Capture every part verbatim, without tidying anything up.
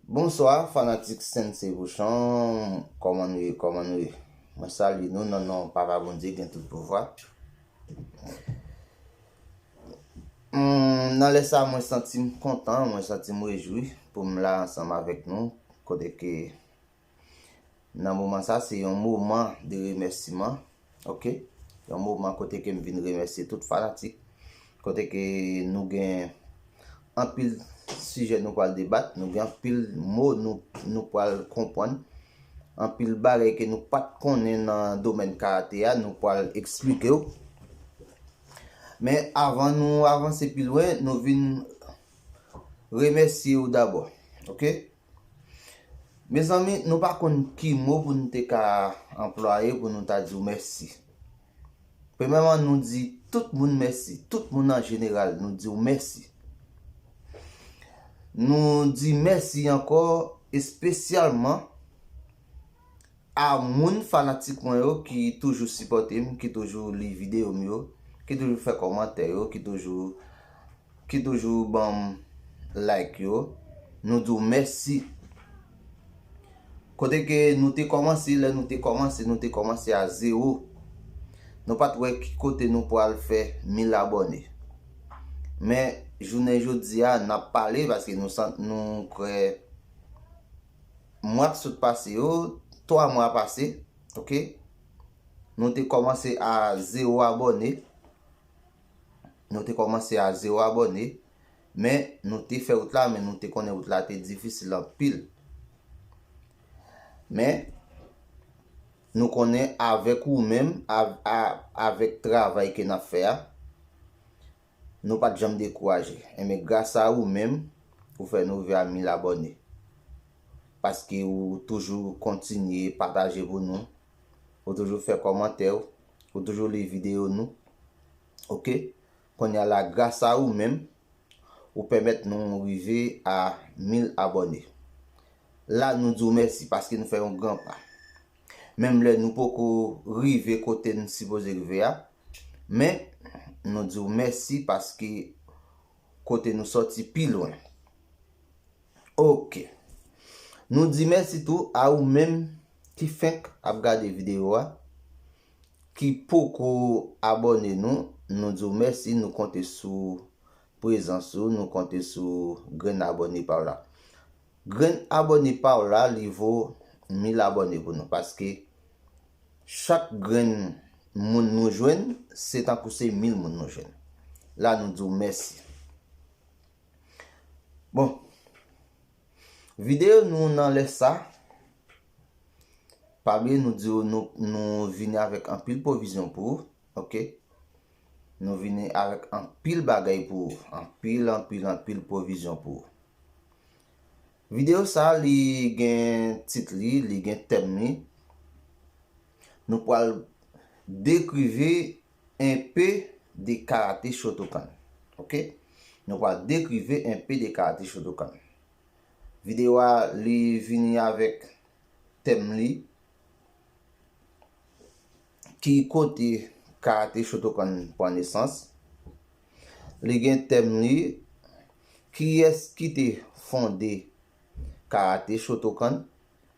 Bonswa, fanatik Sensei Bouchon. Kòman nou ye? Kòman nou ye? Mwen salye nou nan non Papa Bondye gen tout pouvwa. Hmm, nan lè sa, mwen santi m kontan, mwen santi m rejwi pou m la ansanm avèk nou. Kote ke nan moman sa, se yon moman de remèsiman, oke? Yon moman kote ke m vin remèsye tout fanatik. Kote ke nou gen anpil sijè nou pral debat, nou gen anpil mo nou, nou pral konprann, anpil bagay ke nou pa t konnen nan domèn karate a, nou pral eksplike w. Men avan nou avanse pi lwen, nou vin remèsye w dabò, oke? Mezanmi, nou pa konn ki mo pou nou te ka anplwaye pou nou ta di w mèsi. Premyèman, nou di tout moun mèsi, tout moun an jeneral, nou di w mèsi. Nou di mèsi ankò espesyalman a moun fanatik mwen yo ki toujou sipòte m, ki toujou li videyo m yo, ki toujou fè kòmantè yo, ki toujou, ki toujou ban m like yo. Nou di w mèsi. Kote ke nou te kòmanse, lè nou te kòmanse, nou te kòmanse a zewo. Nou pa t wè ki kote nou pral fè mil abòne. Men, jounen jodi a, n ap pale paske nou sant, nou kwè mwa k sot pase yo, twa mwa pase, oke? Nou te kòmanse a zewo abòne. Nou te kòmanse a zewo abòne, men nou te fè wout la, men nou te konnen wout la te difisil anpil. Men, nou konnen avèk ou menm, av-, a-, avèk travay ke n ap fè a, nou pa t janm dekouraje. Enben, gras a ou menm, ou fè nou rive a mil abòne. Paske ou toujou kontinye pataje pou nou, ou toujou fè kòmantè, ou toujou li videyo nou. Oke? Kounye a la, gras a ou menm, ou pèmèt nou rive a mil abòne. La, nou di w mèsi paske nou fè yon gran pa. Menm lè nou poko rive kote n sipoze rive a, men nou di w mèsi paske kote nou sòti pi lwen. Oke. Nou di mèsi tou a ou menm ki fenk ap gade videyo a, ki poko abòne nou, nou di w mèsi, nou konte sou prezans ou, nou konte sou grenn abòne pa w la. Grenn abòne pa w la, li vo mil abòne pou nou, paske chak grenn moun nou jwenn, se tankou se mil moun nou jwenn. La, nou di w mèsi. Bon, videyo nou nan lè sa, pa bliye nou di w nou, nou vini avèk anpil pwovizyon pou ou, oke? Nou vini avèk anpil bagay pou ou, anpil, anpil, anpil pwovizyon pou ou. Videyo sa, li gen tit li, li gen tèm li. Nou pral décrire un peu de karaté Shotokan. Oke? Nou pral décrire un peu de karaté Shotokan. Videyo a, li vini avèk tèm li, ki kote karaté Shotokan pran nesans. Li gen tèm li, kiyès ki te fonde karaté Shotokan,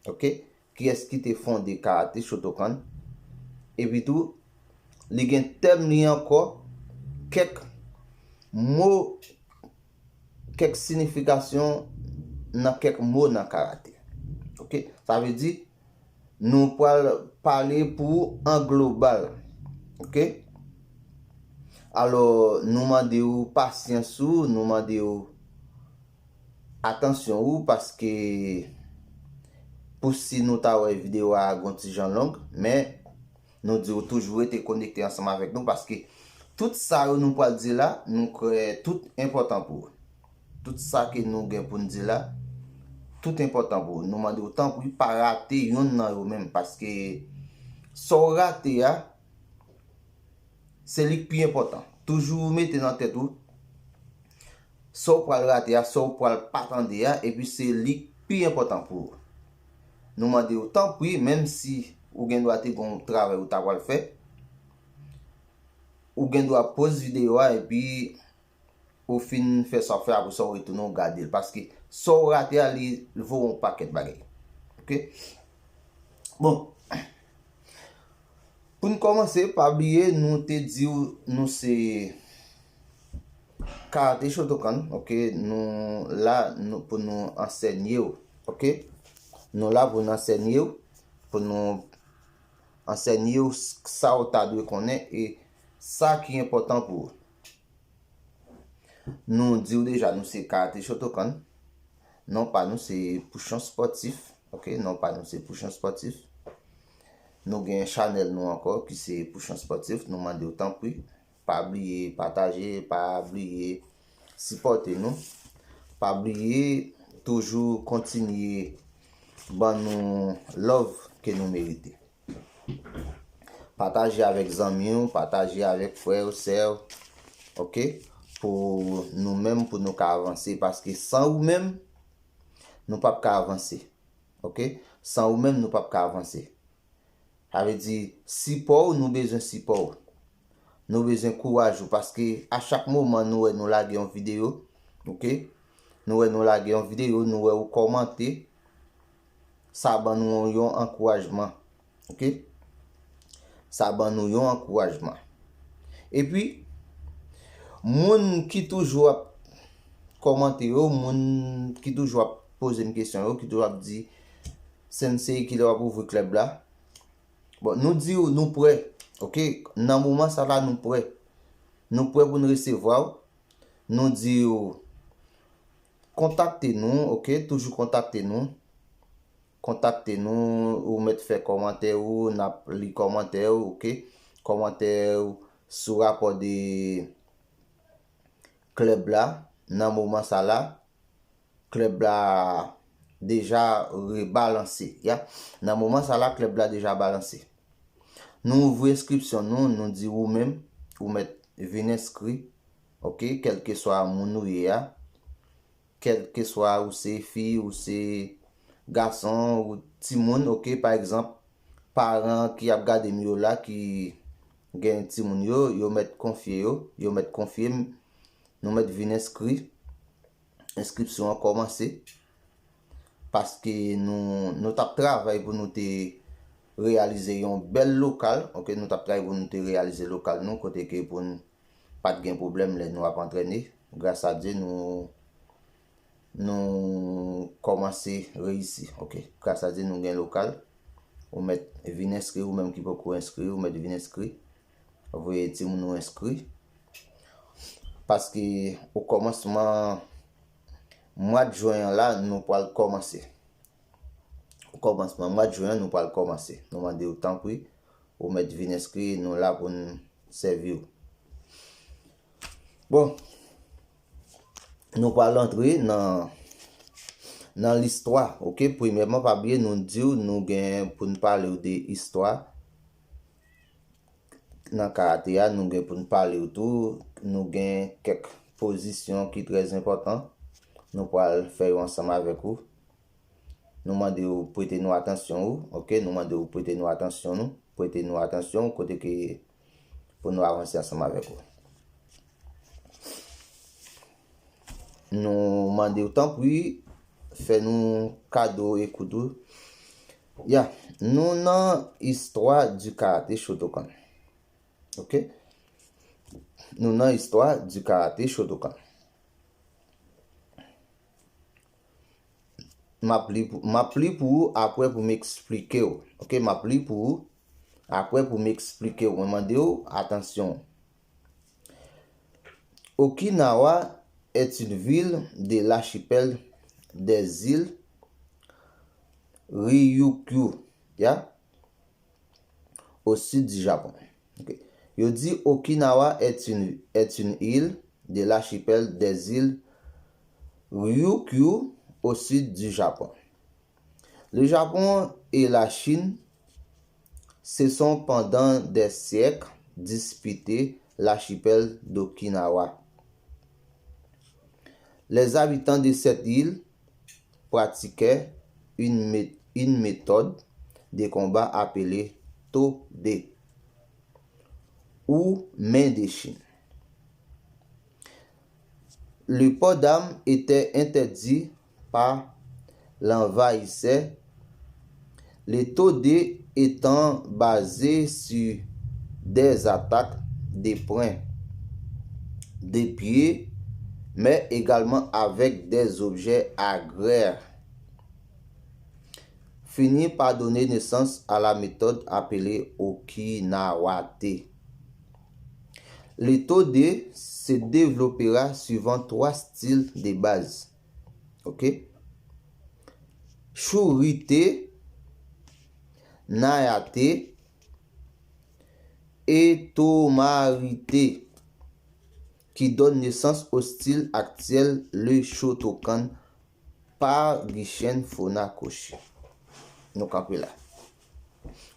oke? Kiyès ki te fonde karaté Shotokan? Epi tou, li gen tèm li ankò, kèk mo, kèk siyifikasyon nan kèk mo nan karaté. Oke? Sa vle di, nou pral pale pou ou an global. Oke? Alò, nou mande ou pasyans ou, nou mande ou atansyon ou, paske pou si nou ta wè videyo a gon ti jan long, men nou di w toujou rete konekte ansanm avèk nou, paske tout sa yo nou pral di la, nou kwè tout enpòtan pou ou. Tout sa ke nou gen pou n di la, tout enpòtan pou ou. Nou mande w tanpri pa rate yonn nan yo menm, paske sa w rate a, se li k pi enpòtan. Toujou mete nan tèt ou, sa w pral rate a, sa w pral pa tande a, epi se li k pi enpòtan pou ou. Nou mande w tanpri, menm si ou gen dwa te gen yon travay ou ta pral fè, ou gen dwa poz videyo a, epi ou fin fè sa w fè, apre sa w retounen w gade l. Paske sa w rate a, li voye yon pakèt bagay. Oke? Bon. Pou n kòmanse, pa bliye, nou te di w nou se Karate Shotokan, oke? Nou la nou, pou nou ansèye w, oke? Nou la pou n ansèye w, pou nou ansèye w s-, sa w ta dwe konnen e sa ki enpòtan pou ou. Nou di w deja, nou se Karate Shotokan. Non pa nou se Pouchon Spòtif. Oke, non pa nou se Pouchon Spòtif. Nou gen chanèl nou ankò ki se Pouchon Spòtif. Nou mande w tanpri, pa bliye pataje, pa bliye sipòte nou. Pa bliye toujou kontinye ban nou love ke nou merite. Pataje avèk zanmi w, pataje avèk frè w, sè w, oke? Pou nou menm, pou nou ka avanse, paske san ou menm, nou p ap ka avanse, oke? San ou menm, nou p ap ka avanse. Sa vle di, sipò w, nou bezwen sipò w. Nou bezwen kouraj ou, paske a chak moman nou wè nou lage yon videyo, oke? Nou wè nou lage yon videyo, nou wè ou kòmante, sa ban nou yon ankourajman, oke? Sa ban nou yon ankourajman. Epi, moun ki toujou ap kòmante yo, moun ki toujou ap poze m kesyon yo, ki toujou ap di, "Sensei, kilè w ap ouvri klèb la?" Bon, nou di w nou prè, oke? Nan moman sa la, nou prè. Nou prè pou n resevwa w. Nou di w kontakte nou, oke? Toujou kontakte nou. Kontakte nou, ou mèt fè kòmantè ou, n ap li kòmantè ou, oke? Kòmantè ou sou rapò de klèb la, nan moman sa la, klèb la deja rebalanse, ya. Nan moman sa la, klèb la deja balanse. Nou ouvri enskripsyon nou, nou di ou menm, ou mèt vin enskri, oke, kèlkeswa moun ou ye a, kèlkeswa ou se fi, ou se gason, ou timoun, oke, pa egzanp, paran ki ap gade m yo la, ki gen timoun yo, yo mèt konfye yo, yo mèt konfye m, nou mèt vin enskri. Enskripsyon an kòmanse, paske nou, nou t ap travay pou nou te reyalize yon bèl lokal, oke, nou t ap travay pou nou te reyalize lokal nou, kote ke pou n pa t gen pwoblèm lè nou ap antrene. Gras a Dye, nou, nou kòmanse reyisi, oke. Gras a Dye, nou gen lokal. Ou mèt vin enskri, ou menm ki poko enskri, ou mèt vin enskri. Voye timoun ou enskri. Paske o kòmansman mwa jen an la, nou pral kòmanse. O kòmansman mwa jen an, nou pral kòmanse. Nou mande w tanpri, ou mèt vin enskri, nou la pou n sèvi w. Bon, nou pral antre nan, nan listwa, oke? Premyèman, pa bliye, nou di w, nou gen pou n pale w de istwa. Nan karate a, nou gen pou n pale w tou, nou gen kèk pozisyon ki trè enpòtan. Nou pral fè yo ansanm avèk ou. Nou mande w prete nou atansyon ou, oke? Nou mande w prete nou atansyon nou, prete nou atansyon ou, kote ke pou nou avanse ansanm avèk ou. Nou mande w tanpri, fè nou kado ekout ou. Ya, nou nan istwa di karate Shotokan. Oke? Nou nan istwa di karate Shotokan. M ap li pou, m ap li pou ou apre pou m eksplike w. Oke, m ap li pou ou apre pou m eksplike w. Mwen mande w atansyon. Okinawa est une ville de l'archipel des îles Ryukyu, ya, au sud du Japon. Ok. Yo di Okinawa est une, est une île de l'archipel des îles Ryukyu au sud du Japon. Le Japon et la Chine se sont pendant des siècles disputés l'archipel d'Okinawa. Les habitants de cette île pratiquaient une mé-, une méthode de combat appelée Tobe ou main de Chine. Le port d'armes était interdit par l'envahisseur, le Tode étant basé sur des attaques de poing, de pied, mais également avec des objets agraires, finit par donner naissance à la méthode appelée Okinawate. Le Tode se développera suivant trois styles de base. Ok? Shurite, Nayate et Tomarite, qui donne naissance au style actuel, le Shotokan, par Gishin Funakoshi. Nou kanpe la.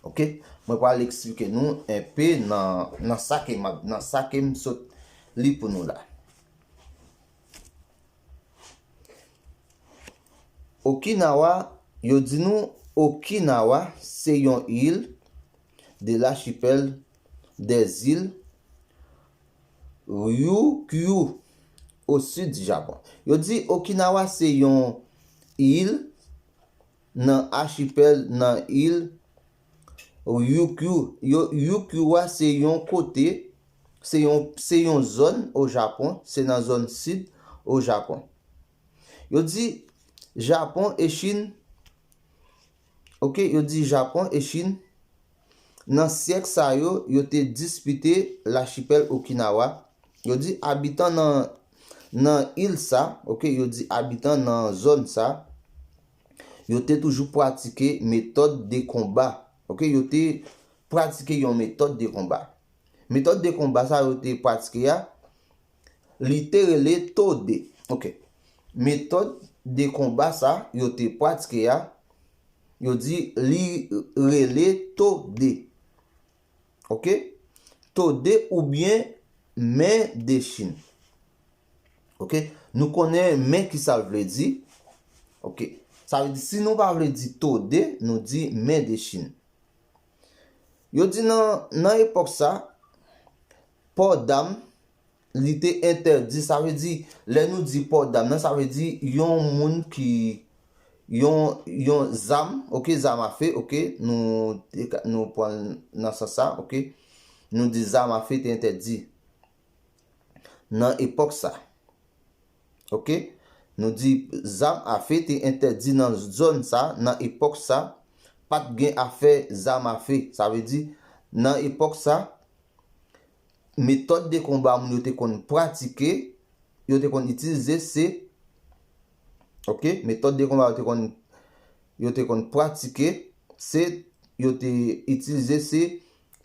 Ok? Mwen pral eksplike nou enpe nan, nan sa ke m ap, nan sa ke m sot li pou nou la. Okinawa, yo di nou Okinawa se yon il de lachipèl dèzil Ryukyu o sid di Japon. Yo di Okinawa se yon il nan achipèl nan il Ryukyu. Yo, Ryukyu a se yon kote, se yon, se yon zòn o Japon, se nan zòn sid o Japon. Yo di Japon e Chin, ok, yo di Japon e Chin, nan syèk sa yo, yo te dispite lachipèl Okinawa. Yo di abitan nan, nan il sa, ok, yo di abitan nan zòn sa, yo te toujou pratike metòd de konba. Ok, yo te pratike yon metòd de konba. Metòd de konba sa yo te pratike a, li te rele Tode. Ok. Metòd de konba sa yo te pratike a, yo di li rele Tode. Ok? Tode oubyen men de Chin. Ok? Nou konnen men ki sa l vle di. Ok? Sa vle di, si nou pa vle di Tode, nou di men de Chin. Yo di nan, nan epòk sa, pò dam, li te entèdi. Sa vle di, lè nou di pò dam nan, sa vle di yon moun ki, yon, yon zam, ok, zam afe, ok, nou, nou pran nan sans sa, ok, nou di zam afe te entèdi nan epòk sa. Ok? Nou di zam afe te entèdi nan zòn sa, nan epòk sa, pa t gen afè zam afe. Sa vle di, nan epòk sa, metòd de konba moun yo te konn pratike, yo te konn itilize se, ok, metòd de konba yo te konn, yo te konn pratike, se, yo te itilize se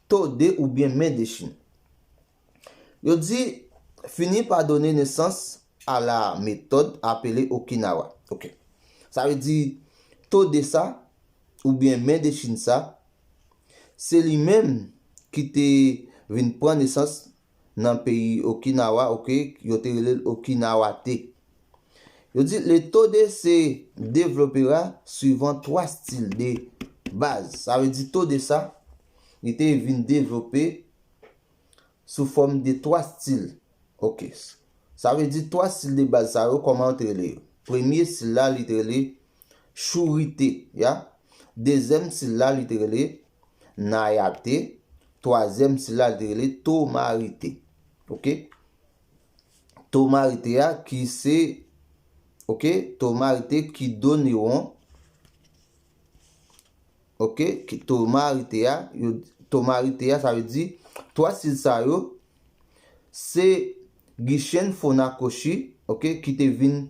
tode oubyen men de Chin. Yo di, finit par donner naissance à la méthode appelée Okinawa. Ok. Sa vle di, tode sa, oubyen men de Chin sa, se li menm ki te vin pran nesans nan peyi Okinawa, ok, yo te rele l Okinawate. Yo di, le tode se devlopera suivan twa stil de baz. Sa vle di, tode sa, li te vin devlope sou fòm de twa stil. Ok. Sa vle di twa stil de baz sa yo, kòman yo te rele yo? Premye stil la, li te rele Shurite, ya. Dezyèm stil la, li te rele Nayate. Twazyèm stil la, li te rele Tomarite. Ok? Tomarite a ki se, ok, Tomarite ki do newon. Ok, ki Tomarite a, yo, Tomarite a, sa vle di, twa stil sa yo, se Gishin Funakoshi, ok, ki te vin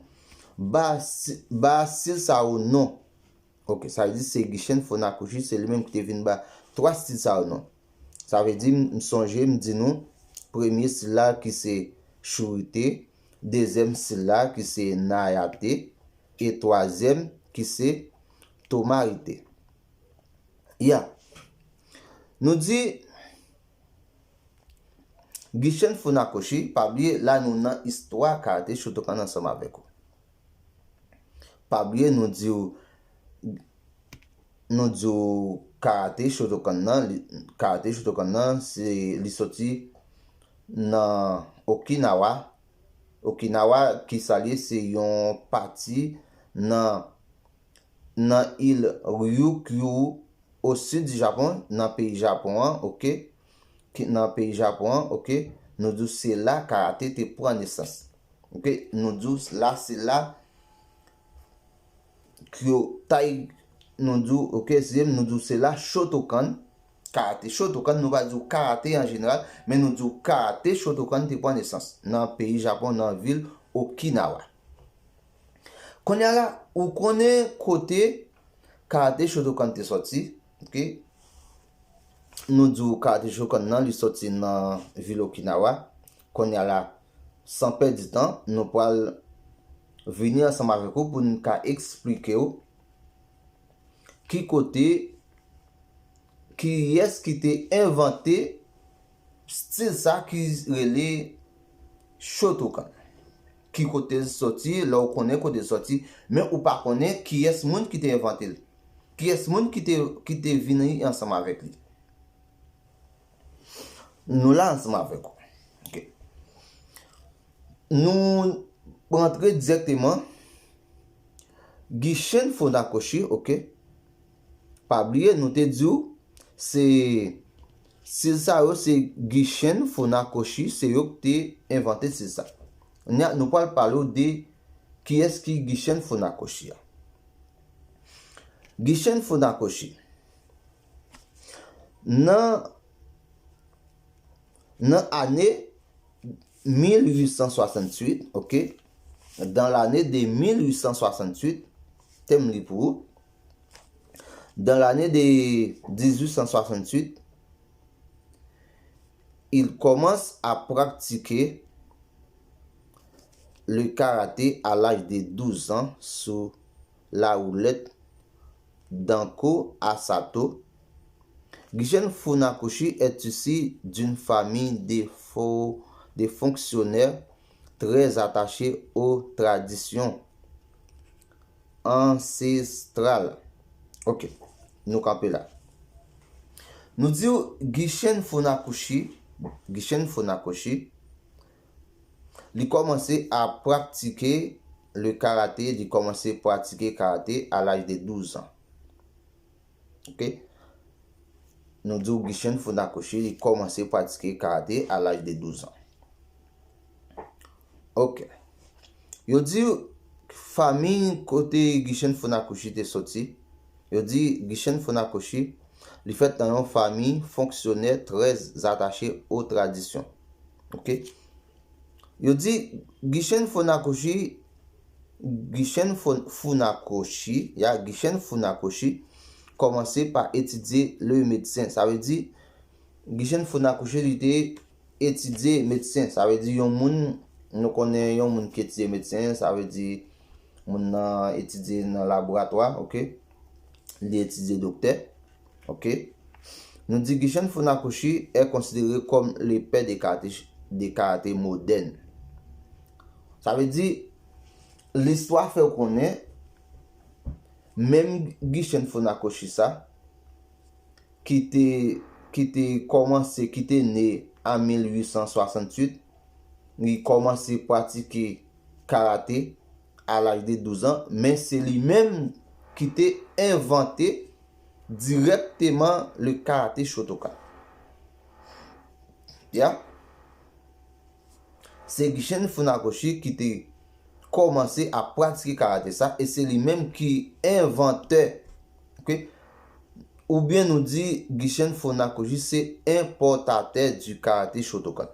ba si-, ba stil sa yo non. Ok, sa vle di se Gishin Funakoshi, se li menm ki te vin ba twa stil sa yo non. Sa vle di, m, m sonje, m di nou, premye stil la ki se Shurite, dezyèm stil la ki se Nayate, e twazyèm ki se Tomarite. Ya. Nou di, Gishin Funakoshi, pa bliye, la nou nan istwa Karate Shotokan ansanm avèk ou. Pa bliye, nou di w, nou di w Karate Shotokan nan, li, Karate Shotokan nan, se, li soti nan Okinawa, Okinawa, ki sa l ye, se yon pati nan, nan il Ryukyu, o sid di Japon, nan peyi Japon an, oke? Ki nan peyi Japon an, oke? Nou di w se la karate te pran nesans. Oke? Nou di w la, se la Kyotai, nou di w, oke, eskize m, nou di w se la Shotokan, karate Shotokan, nou pa di w karate an jeneral, men nou di w karate Shotokan te pran nesans nan peyi Japon, nan vil Okinawa. Kounye a la, ou konnen kote karate Shotokan te sòti, oke? Nou di w karate Shotokan nan, li sòti nan vil Okinawa. Kounye a la, san pèdi tan, nou pral vini ansanm avèk ou pou n ka eksplike w ki kote, kiyès ki te envante stil sa ki rele Shotokan. Ki kote l sòti, lè w konnen kote l sòti, men ou pa konnen kiyès moun ki te envante l. Kiyès moun ki te, ki te vini ansanm avèk li. Nou la ansanm avèk ou. Ok. Nou rantre dirèkteman. Gishin Funakoshi, ok. Pa bliye, nou te di w, se stil sa yo, se Gishin Funakoshi, se yo ki te envante stil sa. Nya, nou pral pale w de kiyès ki Gishin Funakoshi a. Gishin Funakoshi. Nan, nan ane mil uit san swasantuit, ok? Dans l'année de mil uit san swasantuit, tèm li pou ou. Dans l'année de dix-huit cent soixante-huit, il commence à pratiquer le karaté à l'âge de douze ans sous la houlette d'Anko Asato. Gishin Funakoshi est issu d'une famille de, fo- de fonctionnaires très attachés aux traditions ancestrales. Ok, nou kanpe la. Nou di w Gishin Funakoshi, Gishin Funakoshi, li kòmanse a pratike le karate, li kòmanse pratike karate a laj de douz an. Ok? Nou di w Gishin Funakoshi, li kòmanse pratike karate a laj de douz an. Ok. Yo di fanmi kote Gishin Funakoshi te soti. Yo di Gishin Funakoshi, li fèt nan yon fanmi fonksyonè trè atache o tradisyon. Ok? Yo di Gishin Funakoshi, Gishin Fun- Funakoshi, ya, Gishin Funakoshi kòmanse pa etidye le medsen. Sa vle di, Gishin Funakoshi, li te etidye medsen. Sa vle di, yon moun, nou konnen yon moun ki etidye medsen, sa vle di, moun nan etidye nan laboratwa, ok? Li etidye doktè, ok? Nou di Gishin Funakoshi est considéré comme le père de karaté, de karaté moderne. Sa vle di, listwa fè konnen, menm Gishin Funakoshi sa, ki te, ki te kòmanse, ki te ne an mil uit san swasantuit, li kòmanse pratike karate a laj de douz an, men se li menm ki te envante dirèkteman le karate Shotokan. Ya. Se Gishin Funakoshi ki te kòmanse a pratike karate sa, e se li menm ki envantè, ok? Oubyen nou di Gishin Funakoshi se enpòtatè du karate Shotokan.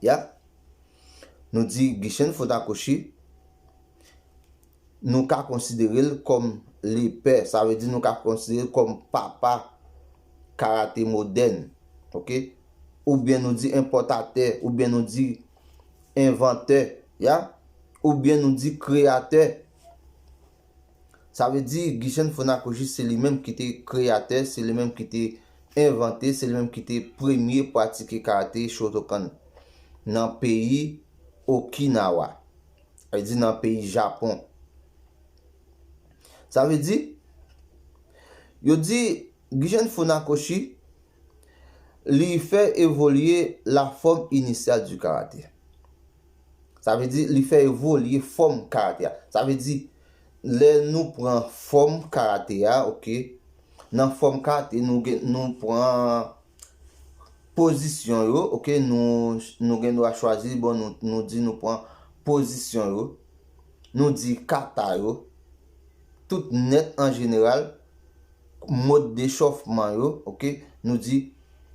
Ya. Nou di Gishin Funakoshi, nou ka konsidere l kòm le père, sa vle di nou ka konsidere l kòm papa karate modèn, ok? Oubyen nou di enpòtatè, oubyen nou di envantè, ya? Oubyen nou di kreyatè. Sa vle di Gishin Funakoshi se li menm ki te kreyatè, se li menm ki te envante, se li menm ki te premye pratike karate Shotokan nan peyi Okinawa. Sa vle di nan peyi Japon. Sa vle di, yo di Gishin Funakoshi, li fè evolye la forme initiale du karaté. Sa vle di, li fè evolye fòm karate a. Sa vle di, lè nou pran fòm karate a, oke, nan fòm karate, nou gen, nou pran pozisyon yo, oke, nou, nou gen dwa chwazi, bon, nou, nou di nou pran pozisyon yo, nou di kata yo, tout nèt an jeneral, mòd dechòfman yo, oke, nou di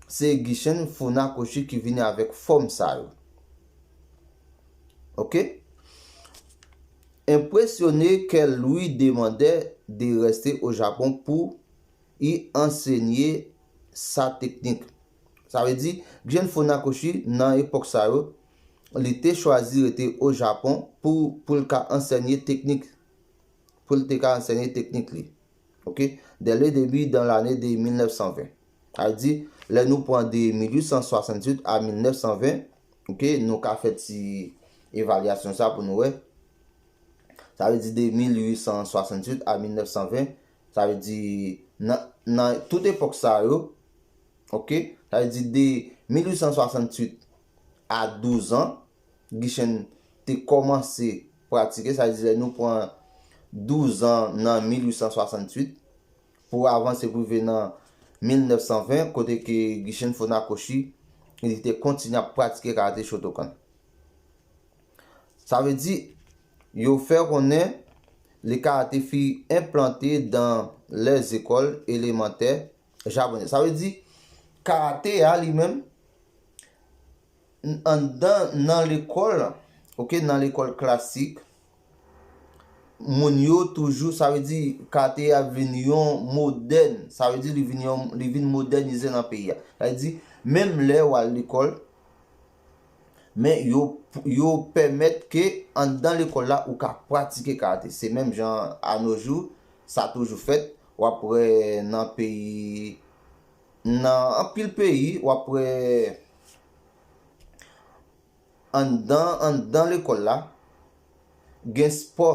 se Gishin Funakoshi ki vini avèk fòm sa yo. Oke? Impressionné qu'elle lui demandait de rester au Japon pour y enseigner sa technique. Sa vle di, Gishin Funakoshi, nan epòk sa yo, li te chwazi rete o Japon pou, pou l ka ansènye teknik. Pou l te ka ansènye teknik li. Oke? Dès le début dans l'année de mil nèf san ven. Sa vle di, lè nou pran de mil uit san swasantuit a mil nèf san ven, oke, nou ka fè ti evalyasyon sa pou nou wè. Sa vle di de mil uit san swasantuit a mil nèf san ven. Sa vle di, nan, nan tout epòk sa yo, oke? Sa vle di de mil uit san swasantuit a douz an, Gishin te kòmanse pratike. Sa vle di lè nou pran douz an nan mil uit san swasantuit, pou avanse pou rive nan mil nèf san ven, kote ke Gishin Funakoshi, li te kontinye ap pratike karate Shotokan. Sa vle di, yo fè konnen le karaté fut implanté dans les écoles élémentaires japonaises. Sa vle di, karate a li menm, anndan, nan lekòl, oke, nan lekòl klasik, moun yo toujou, sa vle di, karate a vin yon modèn, sa vle di, li vin yon, li vin modènize nan peyi a. Sa vle di, menm lè w al lekòl, men yo, yo pèmèt ke anndan lekòl la, ou ka pratike karate. Se menm jan a nos jours, sa toujou fèt. W ap wè nan peyi, nan anpil peyi, w ap wè anndan, anndan lekòl la, gen spò.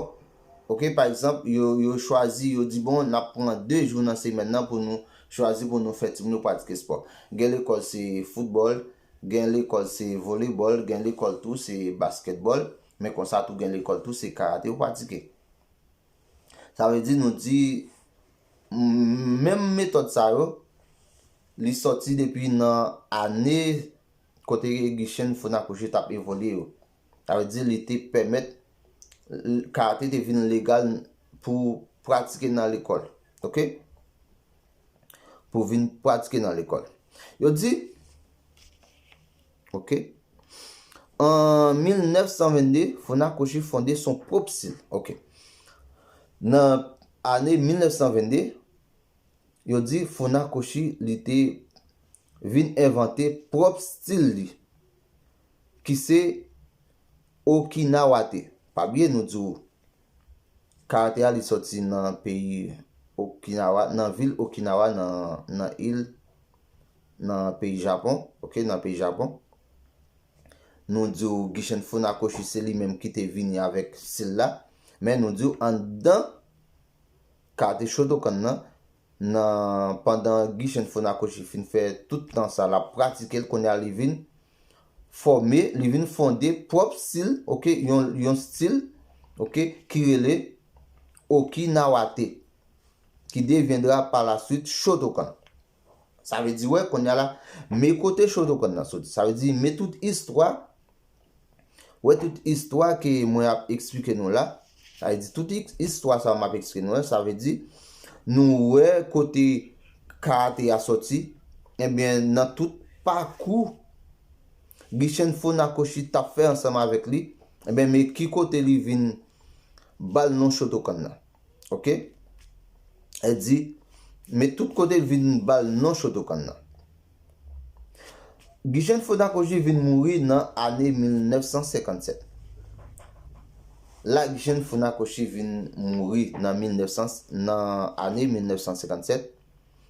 Oke, pa egzanp, yo, yo chwazi, yo di, bon, n ap pran de jou nan semèn nan pou nou chwazi pou nou fè timoun yo pratike spò. Gen lekòl se foutbòl, gen lekòl se volebòl, gen lekòl tou se baskètbòl, men konsa tou gen lekòl tou se karate yo pratike. Sa vle di, nou di, m-, menm metòd sa yo, li sòti depi nan ane kote Gishin Funakoshi t ap evolye yo. Sa vle di, li te pèmèt, l-, karate te vin legal pou pratike nan lekòl. Oke? Pou vin pratike nan lekòl. Yo di, oke, an mil nèf san vennde, Funakoshi fonde son pwòp stil. Oke. Nan ane mil nèf san vennde, yo di Funakoshi li te vin envante pwòp stil li, ki se Okinawate. Pa bliye nou di w, karate a li sòti nan peyi Okinawa, nan vil Okinawa, nan, nan il, nan peyi Japon, oke, nan peyi Japon. Nou di w Gishin Funakoshi se li menm ki te vini avèk stil la, men nou di w anndan karate Shotokan nan, nan, pandan Gishin Funakoshi fin fè tout tan sa l ap pratike l, kounye a li vin fòme, li vin fonde pwòp stil, oke, yon, yon stil, oke, ki rele Okinawate, qui deviendra par la suite Shotokan. Sa vle di, wè, kounye a la, men kote Shotokan nan soti. Sa vle di, men tout istwa, wè, tout istwa ke mwen ap eksplike nou la, sa vle di, tout is-, istwa sa m ap eksplike nou la, sa vle di, nou wè kote karate a sòti, ebyen, nan tout pakou Gishin Funakoshi t ap fè ansanm avèk li, ebyen, men ki kote li vin ba l non Shotokan nan. Oke? E di, men tout kote l vin ba l non Shotokan nan. Gishin Funakoshi vin mouri nan ane mil nèf san senkannsèt. La Gishin Funakoshi vin mouri nan mil nèf san, nan ane mil nèf san senkannsèt.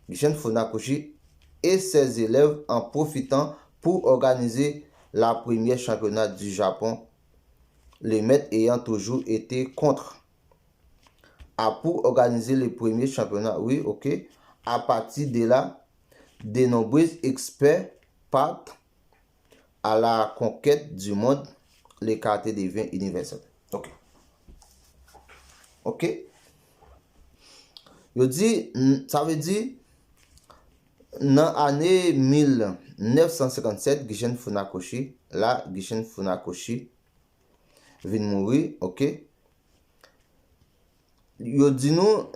Gishin Funakoshi et ses élèves en profitant pour organiser la première championnat du Japon, les maîtres ayant toujours été contre. A pour organiser le premier championnat, oui, ok. À partir de là, de nombreux experts partent à la conquête du monde, le karaté devient universel. Ok. Ok. Yo di, n- sa vle di, nan ane mil nèf san senkannsèt, Gishin Funakoshi, la, Gishin Funakoshi vin mouri, ok. Yo di nou,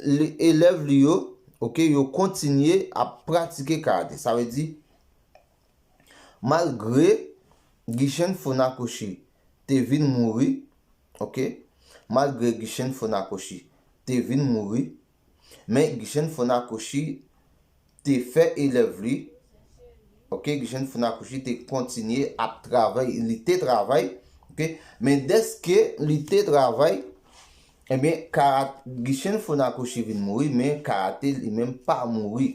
li, elèv li yo, ok, yo kontinye ap pratike karate. Sa vle di, malgre Gishin Funakoshi te vin mouri, ok, malgre Gishin Funakoshi te vin mouri, men Gishin Funakoshi te fè elèv li, ok, Gishin Funakoshi te kontinye ap travay, li te travay, ok, men dèske li te travay, ebyen, kara-, Gishin Funakoshi vin mouri, men karate li menm pa mouri.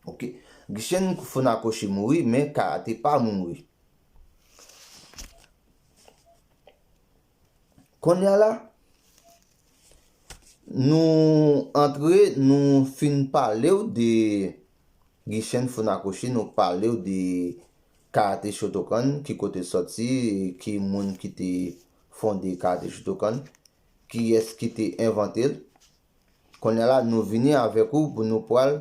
Ok. Gishin Funakoshi mouri, men karate pa mouri. Kounye a la, nou antre, nou fin pale w de Gishin Funakoshi, nou pale w de Karate Shotokan, ki kote l sòti, ki moun ki te fonde Karate Shotokan, kiyès ki te envante l. Kounye a la, nou vini avèk ou pou nou pral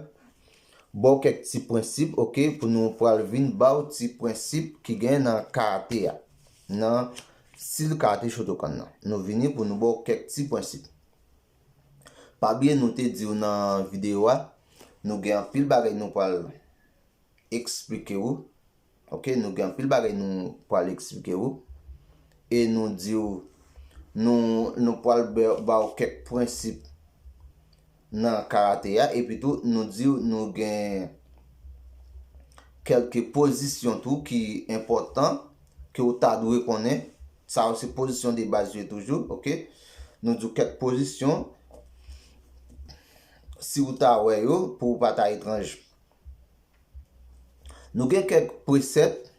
ba w kèk ti prensip, ok, pou nou pral vin ba w ti prensip ki gen nan karate a, nan stil Karate Shotokan nan. Nou vini pou nou ba w kèk ti prensip. Pa bliye nou te di w nan videyo a, nou gen anpil bagay nou pral eksplike w. Ok, nou gen anpil bagay nou pral eksplike w. E nou di w, nou, nou pral ba, ba w kèk prensip nan karate a. Epi tou, nou di w, nou gen kèlke pozisyon tou ki enpòtan, ke w ta dwe konnen. Sa yo se pozisyon de baz yo toujou, ok? Nou di w kèk pozisyon, si w ta wè yo, pou w pa ta etranj. Nou gen kèk presèt,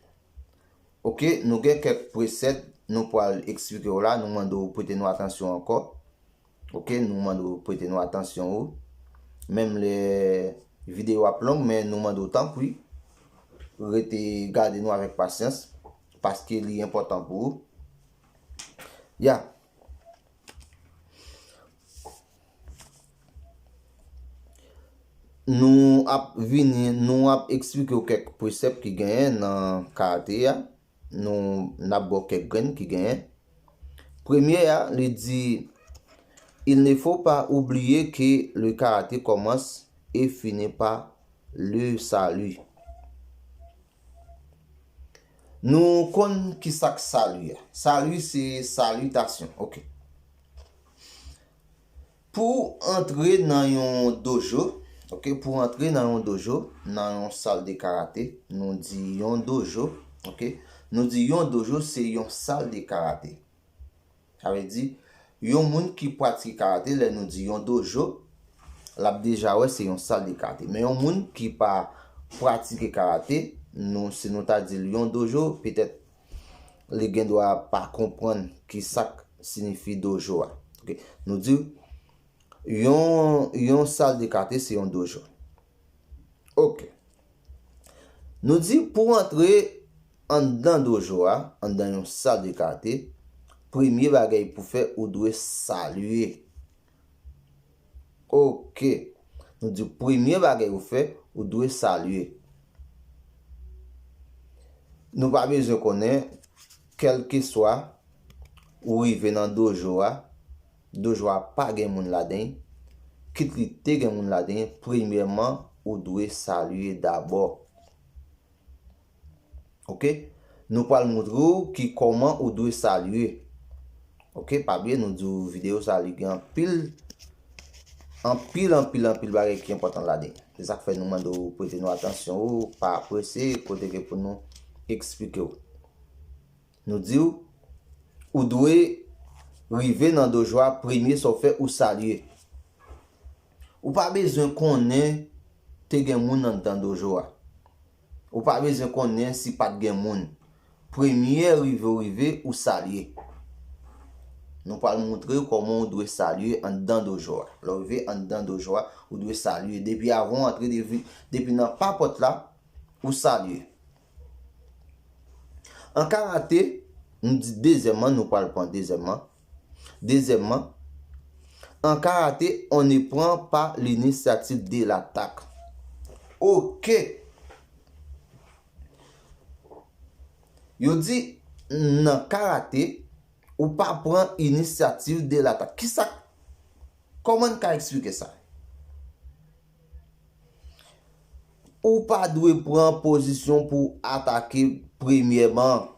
ok, nou gen kèk presèt, nou pral eksplike w la, nou mande w prete nou atansyon ankò. Ok, nou mande w prete nou atansyon ou. Menm lè videyo ap long, men nou mande w tanpri, rete gade nou avèk pasyans, paske li enpòtan pou ou. Ya. Nou ap vini, nou ap eksplike w kèk presèp ki genyen nan karate a. Nou, n ap ba w kèk grenn ki genyen. Premye a, li di, il ne faut pas oublier que le karaté commence et finit par le salut. Nou konn ki sa k sali a. Sali se salitasyon. Ok. Pou antre nan yon dojo, ok, pou antre nan yon dojo, nan yon sal de karate, nou di yon dojo, ok, nou di yon dojo se yon sal de karate. Sa vle di, yon moun ki pratike karate, lè nou di yon dojo, l ap deja wè se yon sal de karate. Men yon moun ki pa pratike karate, nou, si nou ta di l yon dojo, petèt li gen dwa pa konprann ki sa k siyifi dojo a. Ok. Nou di yon, yon sal de karate se yon dojo. Ok. Nou di pou antre anndan dojo a, anndan yon sal de karate, premye bagay pou fè, ou dwe salye. Ok. Nou di premye bagay ou fè, ou dwe salye. Nou pa bezwen konnen, kèlkeswa ou rive nan dojo a, dojo a pa gen moun ladan l, kit li te gen moun ladan l, premyèman, ou dwe salye dabò. Ok? Nou pral montre w ki kòman ou dwe salye. Ok? Pa bliye, nou di w videyo sa li gen anpil, anpil, anpil, anpil bagay ki enpòtan ladan l. Se sa k fè nou mande w prete nou atansyon, ou pa prese, kote ke pou nou eksplike w. Nou di w, ou dwe rive nan dojo a, premye sa w fè, ou salye. Ou pa bezwen konnen te gen moun anndan dojo a. Ou pa bezwen konnen si pa t gen moun. Premye rive w rive, ou salye. Nou pral montre w kòman w dwe salye anndan dojo a. Lè w rive anndan dojo a, ou dwe salye. Depi avan w antre, depi, depi nan pa pòt la, ou salye. An karate, Nou di dezyèmman, nou pral pran dezyèmman. Dezyèmman, en karaté, on ne prend pas l'initiative de l'attaque. Ok. Yo di, nan karate, ou pa pran inisyativ de latak. Kisa, kòman n ka eksplike sa? Ou pa dwe pran pozisyon pou atake premyèman.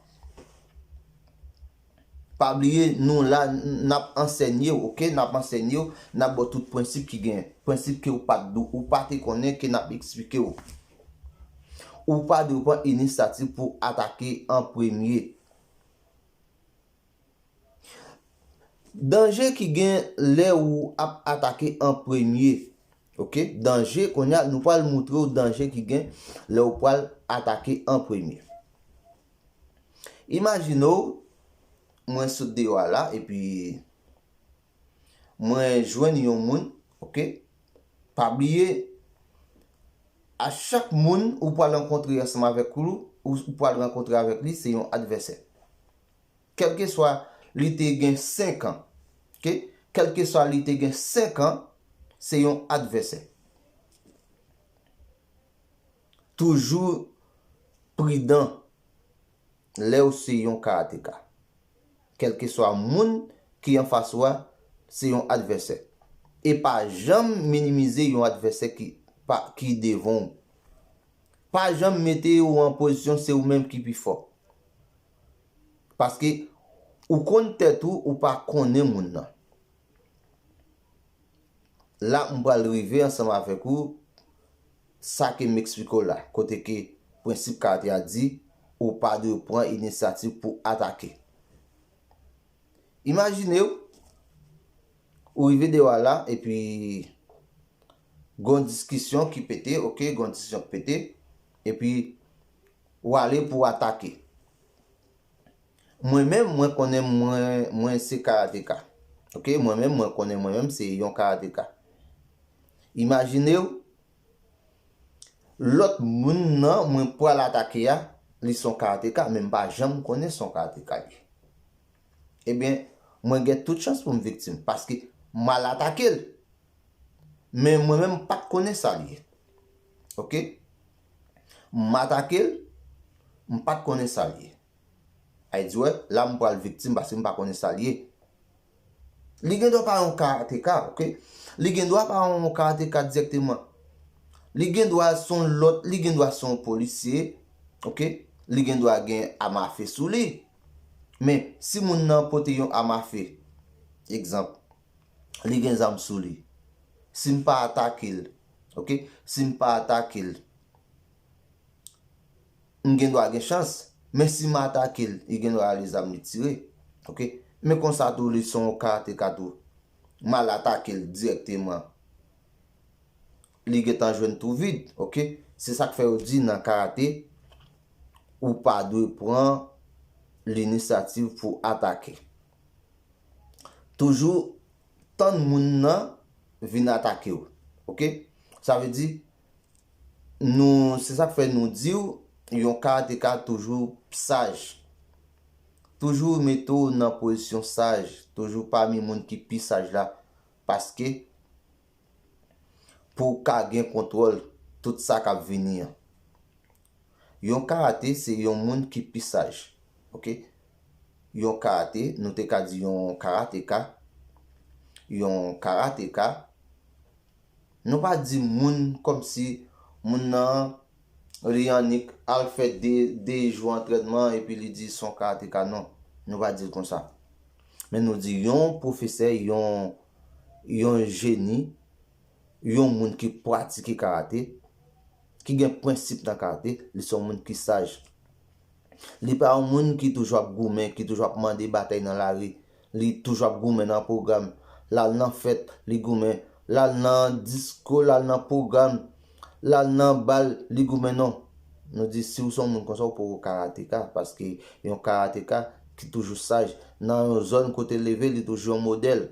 Pa bliye, nou la, n ap ansèye w, ok? N ap ansèye w, n ap ba w tout prensip ki gen. Prensip ke ou pa t dou, ou pa te konnen ke n ap eksplike w. Ou pa dwe pran inisyativ pou atake an premye. Danje ki gen lè ou ap atake an premye. Ok? Danje, kounye a, nou pral moutre w danje ki gen lè ou pral atake an premye. Imajine w, mwen sot deyò a la, epi mwen jwenn yon moun, ok? Pa bliye, a chak moun ou pral rankontre ansanm avèk ou, ou, ou pral rankontre avèk li, se yon advèsè. Kèlkeswa li te gen senk an, ok? Kèlkeswa li te gen senk an, se yon advèsè. Toujou pridan lè w se yon karateka. Kèlkeswa moun ki anfas ou a, se yon advèsè. E pa janm minimize yon advèsè ki, pa, ki devan w. Pa janm mete w an pozisyon se ou menm ki pi fò. Paske ou konn tèt ou, ou pa konnen moun nan. La, m pral rive ansanm avèk ou, sa ke m eksplike w la, kote ke prensip karate a di, ou pa dwe pran inisyativ pou atake. Imajine w, ou rive deyò a la, epi gon diskisyon ki pete, ok, gon diskisyon ki pete, epi ou ale pou atake. Mwen menm, mwen konnen mwen, mwen se karateka. Ok, mwen menm, mwen konnen mwen menm se yon karateka. Imajine w, lòt moun nan mwen pral atake a, li se yon karateka, men m pa janm konnen se yon karateka li ye. Ebyen, mwen gen tout chans pou m viktim, paske m al atake l. Men mwen menm, m pa t konnen sa l ye. Ok? M atake l, m pa t konnen sa l ye. Ay di, wè, la m pral viktim paske m pa konnen sa l ye. Li gen dwa pa yon karateka, ok? Li gen dwa pa yon karateka dirèkteman. Li gen dwa se yon lòt, li gen dwa se yon polisye, ok? Li gen dwa gen amafe sou li. Men, si moun nan pote yon amafe, egzanp, li gen zam sou li. Si m pa atake l, ok? Si m pa atake l, m gen dwa gen chans. Men si m atake l, li gen dwa ale zam li tire. Ok? Men konsa tou, li se yon karateka tou. M al atake l dirèkteman. Li gentan jwenn tou vid. Ok? Se sa k fè yo di nan karate, ou pa dwe pran linisyativ pou atake. Toujou tann moun nan vin atake w. Ok? Sa vle di, nou, se sa k fè nou di w, yon karateka toujou saj. Toujou mete w nan pozisyon saj. Toujou pami moun ki pi saj la. Paske pou w ka gen kontwòl tout sa k ap vini an. Yon karate se yon moun ki pi saj. Ok? Yon karate, nou te ka di yon karateka. Yon karateka. Nou pa di moun kòmsi moun nan li annik al fè de, de jou antrènman epi li di se yon karateka, non. Nou pa di l konsa. Men nou di yon pwofesè, yon, yon jeni, yon moun ki pratike karate, ki gen prensip nan karate, li se yon moun ki saj. Li pa yon moun ki toujou ap goumen, ki toujou ap mande batay nan lari. Li toujou ap goumen nan pwogram. L al nan fèt, li goumen. L al nan disko, l al nan pwogram. L al nan bal, li goumen, non. Nou di, si w se yon moun konsa, ou poko karateka, paske yon karateka ki toujou saj. Nan yon zòn kote l leve, li toujou yon modèl.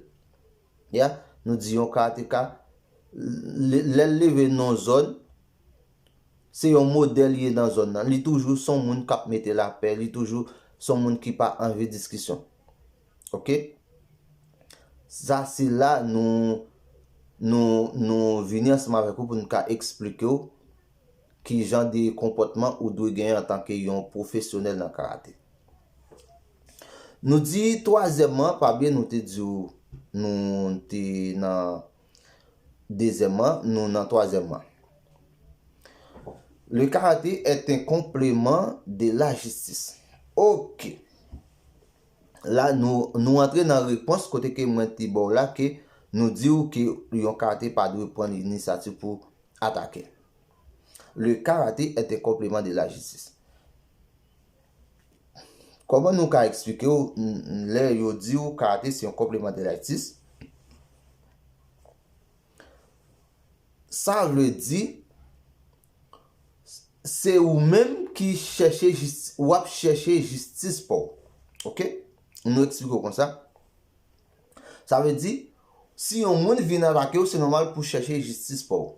Ya, nou di yon karateka, lè, lè l leve nan yon zòn, se yon modèl li ye nan zòn nan. Li toujou se yon moun k ap mete lapè, li toujou se yon moun ki pa anvi diskisyon. Oke? Sa se la nou, nou, nou vini ansanm avèk ou pou nou ka eksplike w ki jan de konpòtman ou dwe genyen antanke yon pwofesyonèl nan karate. Nou di twazyèm an, pa bliye nou te di w nou te nan dezyèm an, nou nan twazyèm an. Le karaté est un complément de la justice. Ok. La, nou, nou antre nan repons kote ke mwen te ba w la ke nou di w ke yon karaté pa dwe pran inisyativ pou atake. Le karaté est un complément de la justice. Kòman nou ka eksplike w, n-, n-, lè yo di w karaté se yon complément de la justice? Sa vle di, se ou menm ki chèche jis-, w ap chèche jistis pa w. Oke? Nou eksplike w konsa. Sa vle di, si yon moun vin atake w, se nòmal pou chèche jistis pa w.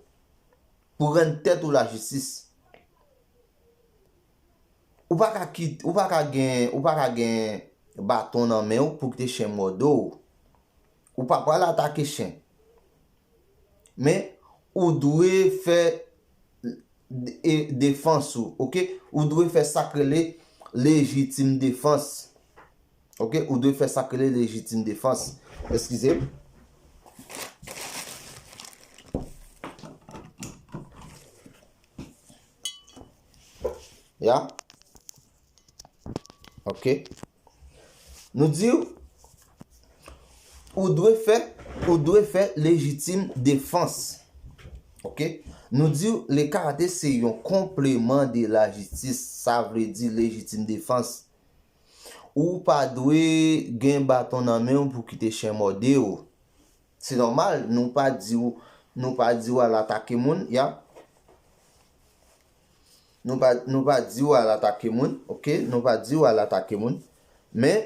Pou rann tèt ou lajistis. Ou pa ka kit-, ou pa ka gen, ou pa ka gen baton nan men w pou kite chen mòde w. Ou pa pral atake chen. Men, ou dwe fè de-, e, defans ou, oke? Ou dwe fè sa k rele lejitim defans. Oke? Ou dwe fè sa k rele lejitim defans. Eskize m. Ya. Oke. Nou di w, ou dwe fè, ou dwe fè lejitim defans. Oke? Nou di w, le karaté se yon complément de la justice. Sa vle di lejitim defans. Ou pa dwe gen baton nan men w pou kite chen mòde w. Se nòmal, nou pa di w, nou pa di w al atake moun, ya. Nou pa, nou pa di w al atake moun, oke? Nou pa di w al atake moun. Men,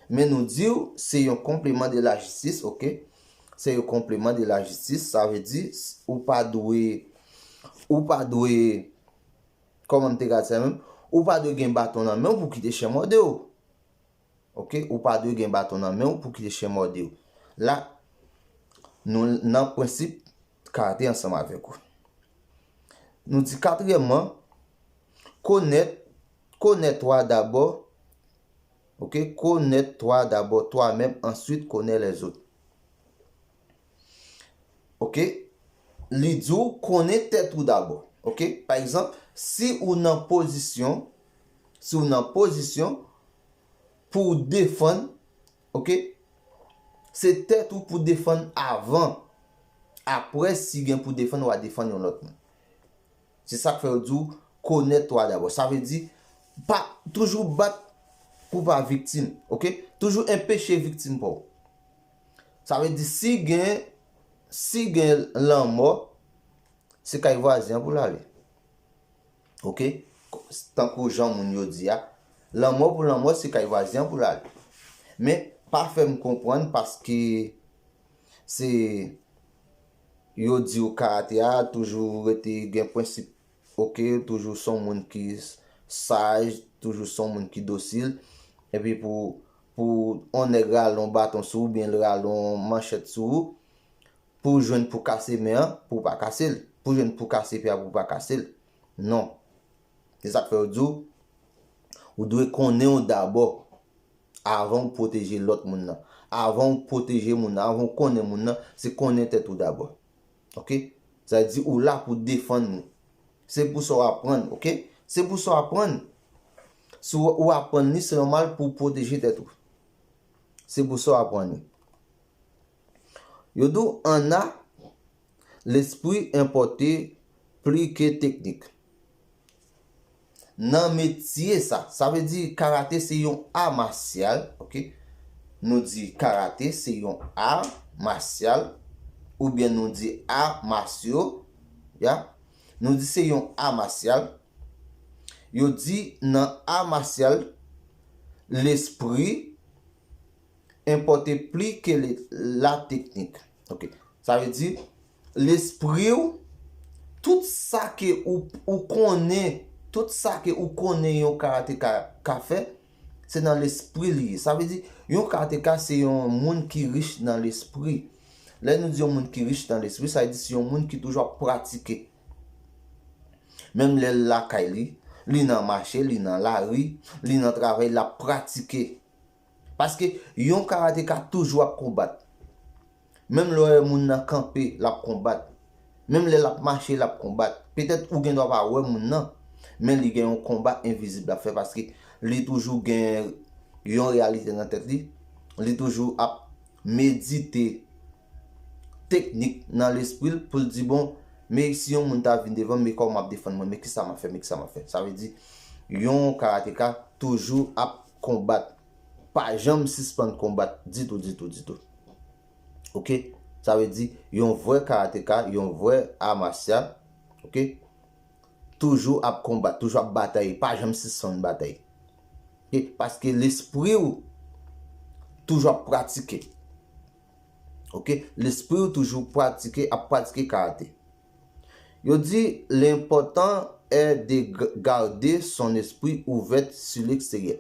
men nou di w se yon complément de la justice, oke? Se yon complément de la justice, sa vle di, ou pa dwe, ou pa dwe, kòman m te ka di sa menm? Ou pa dwe gen baton nan men w pou kite chen mòde w. Oke? Ou pa dwe gen baton nan men w pou kite chen mòde w. La, nou nan prensip karaté ansanm avèk ou. Nou di katriyèmman, connaître, connais-toi d'abord. Oke? Connais-toi d'abord toi-même, ensuite connais les autres. Oke? Li di w konnen tèt ou dabò. Oke? Pa egzanp, si ou nan pozisyon, si ou nan pozisyon pou w defann, oke? Se tèt ou pou defann avan. Apre, si gen pou defann, w a defann yon lòt moun. Se sa k fè yo di w, connais-toi d'abord. Sa vle di, pa, toujou bat pou pa viktim, oke? Toujou enpeche viktim pa w. Sa vle di, si gen, si gen lanmò, se kay vwazen an pou l ale. Oke? Tankou jan moun yo di a, lanmò pou lanmò, se kay vwazen an pou l ale. Men, pa fè m konprann paske se, yo di w karaté a toujou rete gen prensip, oke, toujou se yon moun ki saj, toujou se yon moun ki dosil, epi pou, pou yon nèg rale yon baton sou ou, oubyen l rale yon manchèt sou ou, pou w jwenn pou kase men an, pou w pa kase l, pou w jwenn pou kase pye a, pou w pa kase l. Non. Se sa k fè yo di w, ou dwe konnen w dabò. Avan w pwoteje lòt moun nan. Avan w pwoteje moun nan, avan w konnen moun nan, se konnen tèt ou dabò. Oke? Sa vle di ou la pou defann li. Se pou sa w aprann, oke? Se pou sa w aprann. Si w, ou aprann li, se nòmal pou w pwoteje tèt ou. Se pou sa w aprann li. Yo di w, en art, l'esprit importe plus que technique. Nan metye sa, sa vle di karaté se yon art martial, oke? Nou di karaté se yon art martial, oubyen nou di arts martiaux, ya? Nou di se yon art martial. Yo di nan art martial, lespri enpòte pli ke le, la teknik. Oke. Sa vle di, lespri w, tout sa ke ou, ou konnen, tout sa ke ou konnen yon karaté ka, ka fè, Se nan lespri li ye. Sa vle di, yon karateka se yon moun ki rich nan lespri. Lè nou di yon moun ki rich nan lespri, sa vle di se yon moun ki toujou ap pratike. Menm lè l lakay li, li nan mache, li nan lari, li nan travay, l ap pratike. Paske yon karateka toujou ap konbat. Menm lè w wè moun nan kanpe, l ap konbat. Menm lè l ap mache, l ap konbat. Petèt ou gen dwa pa wè moun nan, men li gen yon konba envizib l ap fè paske li toujou gen yon reyalite nan tèt li. Li toujou ap medite teknik nan lespri l pou l di, bon, men si yon moun ta vin devan m, men kòman m ap defann mwen, men kisa m ap fè, men kisa m ap fè. Sa vle di, yon karateka toujou ap konbat. Pa janm sispann konbat ditou, ditou, ditou. Oke? Sa vle di, yon vrè karateka, yon vrè art martial, oke? Toujou ap konbat, toujou ap batay, pa janm sispann batay. Oke? Paske lespri w toujou ap pratike. Oke? Lespri w toujou pratike, ap pratike karate. Yo di, l'important est de g- garder son esprit ouvert sur l'extérieur.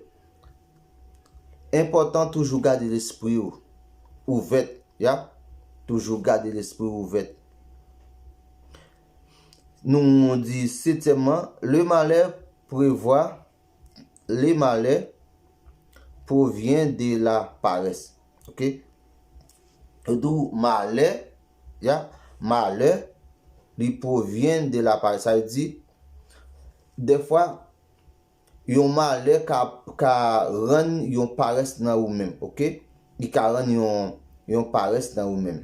Enpòtan toujou gade lespri w ouvèt, ya. Toujou gade lespri w ouvèt. Nou di setyèmman, le malheur prévoit, le malheur provient de la paresse. Oke? Yo di w malè, ya, malè, li provyen de la paresse. Sa vle di, dèfwa, yon malè ka, ka rann yon parès nan ou menm, oke? Li ka rann yon, yon parès nan ou menm.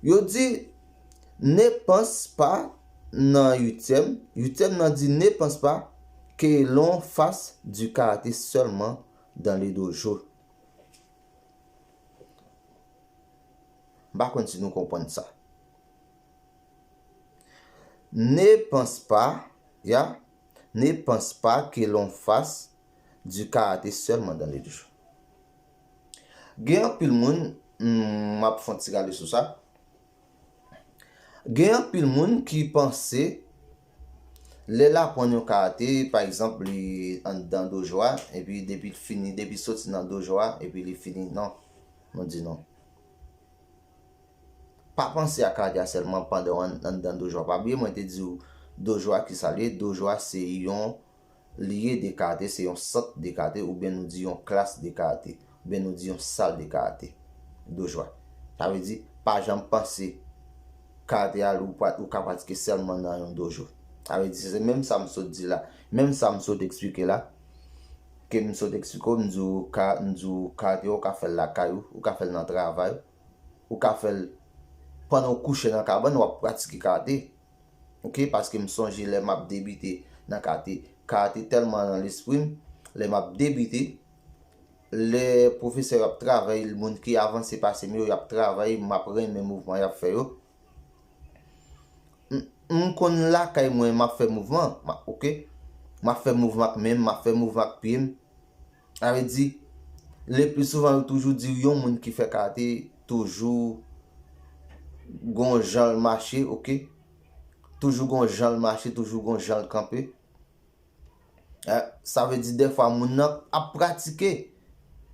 Yo di, ne pense pas nan uityèm, uityèm nan di, ne pense pas que l'on fasse du karaté seulement dans les dojos. M pa konn si nou konprann sa. Ne pense pas, ya, ne pense pas que l'on fasse du karaté seulement dans les dojos. Gen anpil moun, mm, m ap fè yon ti rale sou sa. Gen anpil moun ki panse lè l aprann yon karate, pa egzanp, li anndan dojo a, epi depi l fini, depi l soti nan dojo a, epi li fini. Non. Mwen di non. Pa panse a karate a sèlman pandan w ann- anndan dojo a. Pa bliye mwen te di w dojo a kisa l ye. Dojo a se yon lye de karate, se yon sant de karate, oubyen nou di yon klas de karate, oubyen nou di yon sal de karate, dojo a. Sa vle di, pa janm panse karate a ou, pra- ou ka pratike sèlman nan yon dojo. Sa vle di, se menm sa m sot di la, menm sa m sot eksplike la, ke m sot eksplike w, m di w ka, m di w karate a ou ka fè l lakay ou, ou ka fè l nan travay, ou ka fè l pandan w kouche nan kabann, w ap pratike karate. Oke, paske m sonje lè m ap debite nan karate, karate tèlman nan lespri m, lè m ap debite, lè pwofesè yo ap travay, moun ki avanse pase m yo, y ap travay, m ap renmen mouvman y ap fè yo. M, m konn lakay mwen, m ap fè mouvman, m ap, oke? M ap fè mouvman ak men m, m ap fè mouvman ak pye m. Sa vle di, le pli souvan, yo toujou di yon moun ki fè karate toujou gon jan l mache, oke? Toujou gon jan l mache, toujou gon jan l kanpe. Eh, sa vle di, dèfwa, moun nan ap pratike.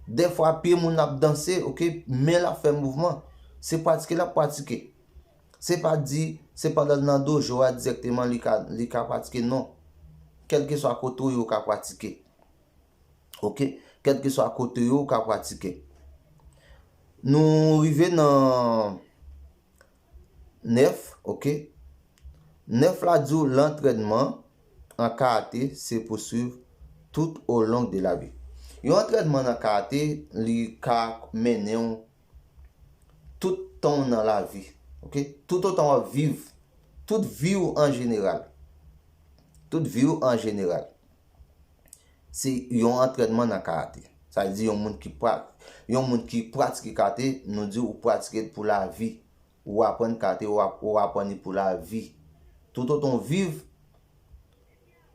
Dèfwa, pye moun ap danse, oke? Men l ap fè mouvman. Se pratike l ap pratike. Se pa di, se pandan l nan dojo a dirèkteman li ka, li ka pratike, non. Kèlkeswa kote w ye, ou ka pratike. Oke? Kèlkeswa kote w ye, ou ka pratike. Nou rive nan nèf, oke? Nèf la di w, l'entraînement en karaté se poursuit tout au long de la vie. Yon antrènman nan karate, li ka mennen w tout tan w nan lavi. Oke? Toutotan w ap viv, tout vi w an jeneral. Tout vi w an jeneral. Se yon antrènman nan karate. Sa vle di yon moun ki pra- yon moun ki pratike karate, nou di ou pratike l pou lavi. Ou aprann karate, ou ap- ou aprann li pou lavi. Toutotan w viv,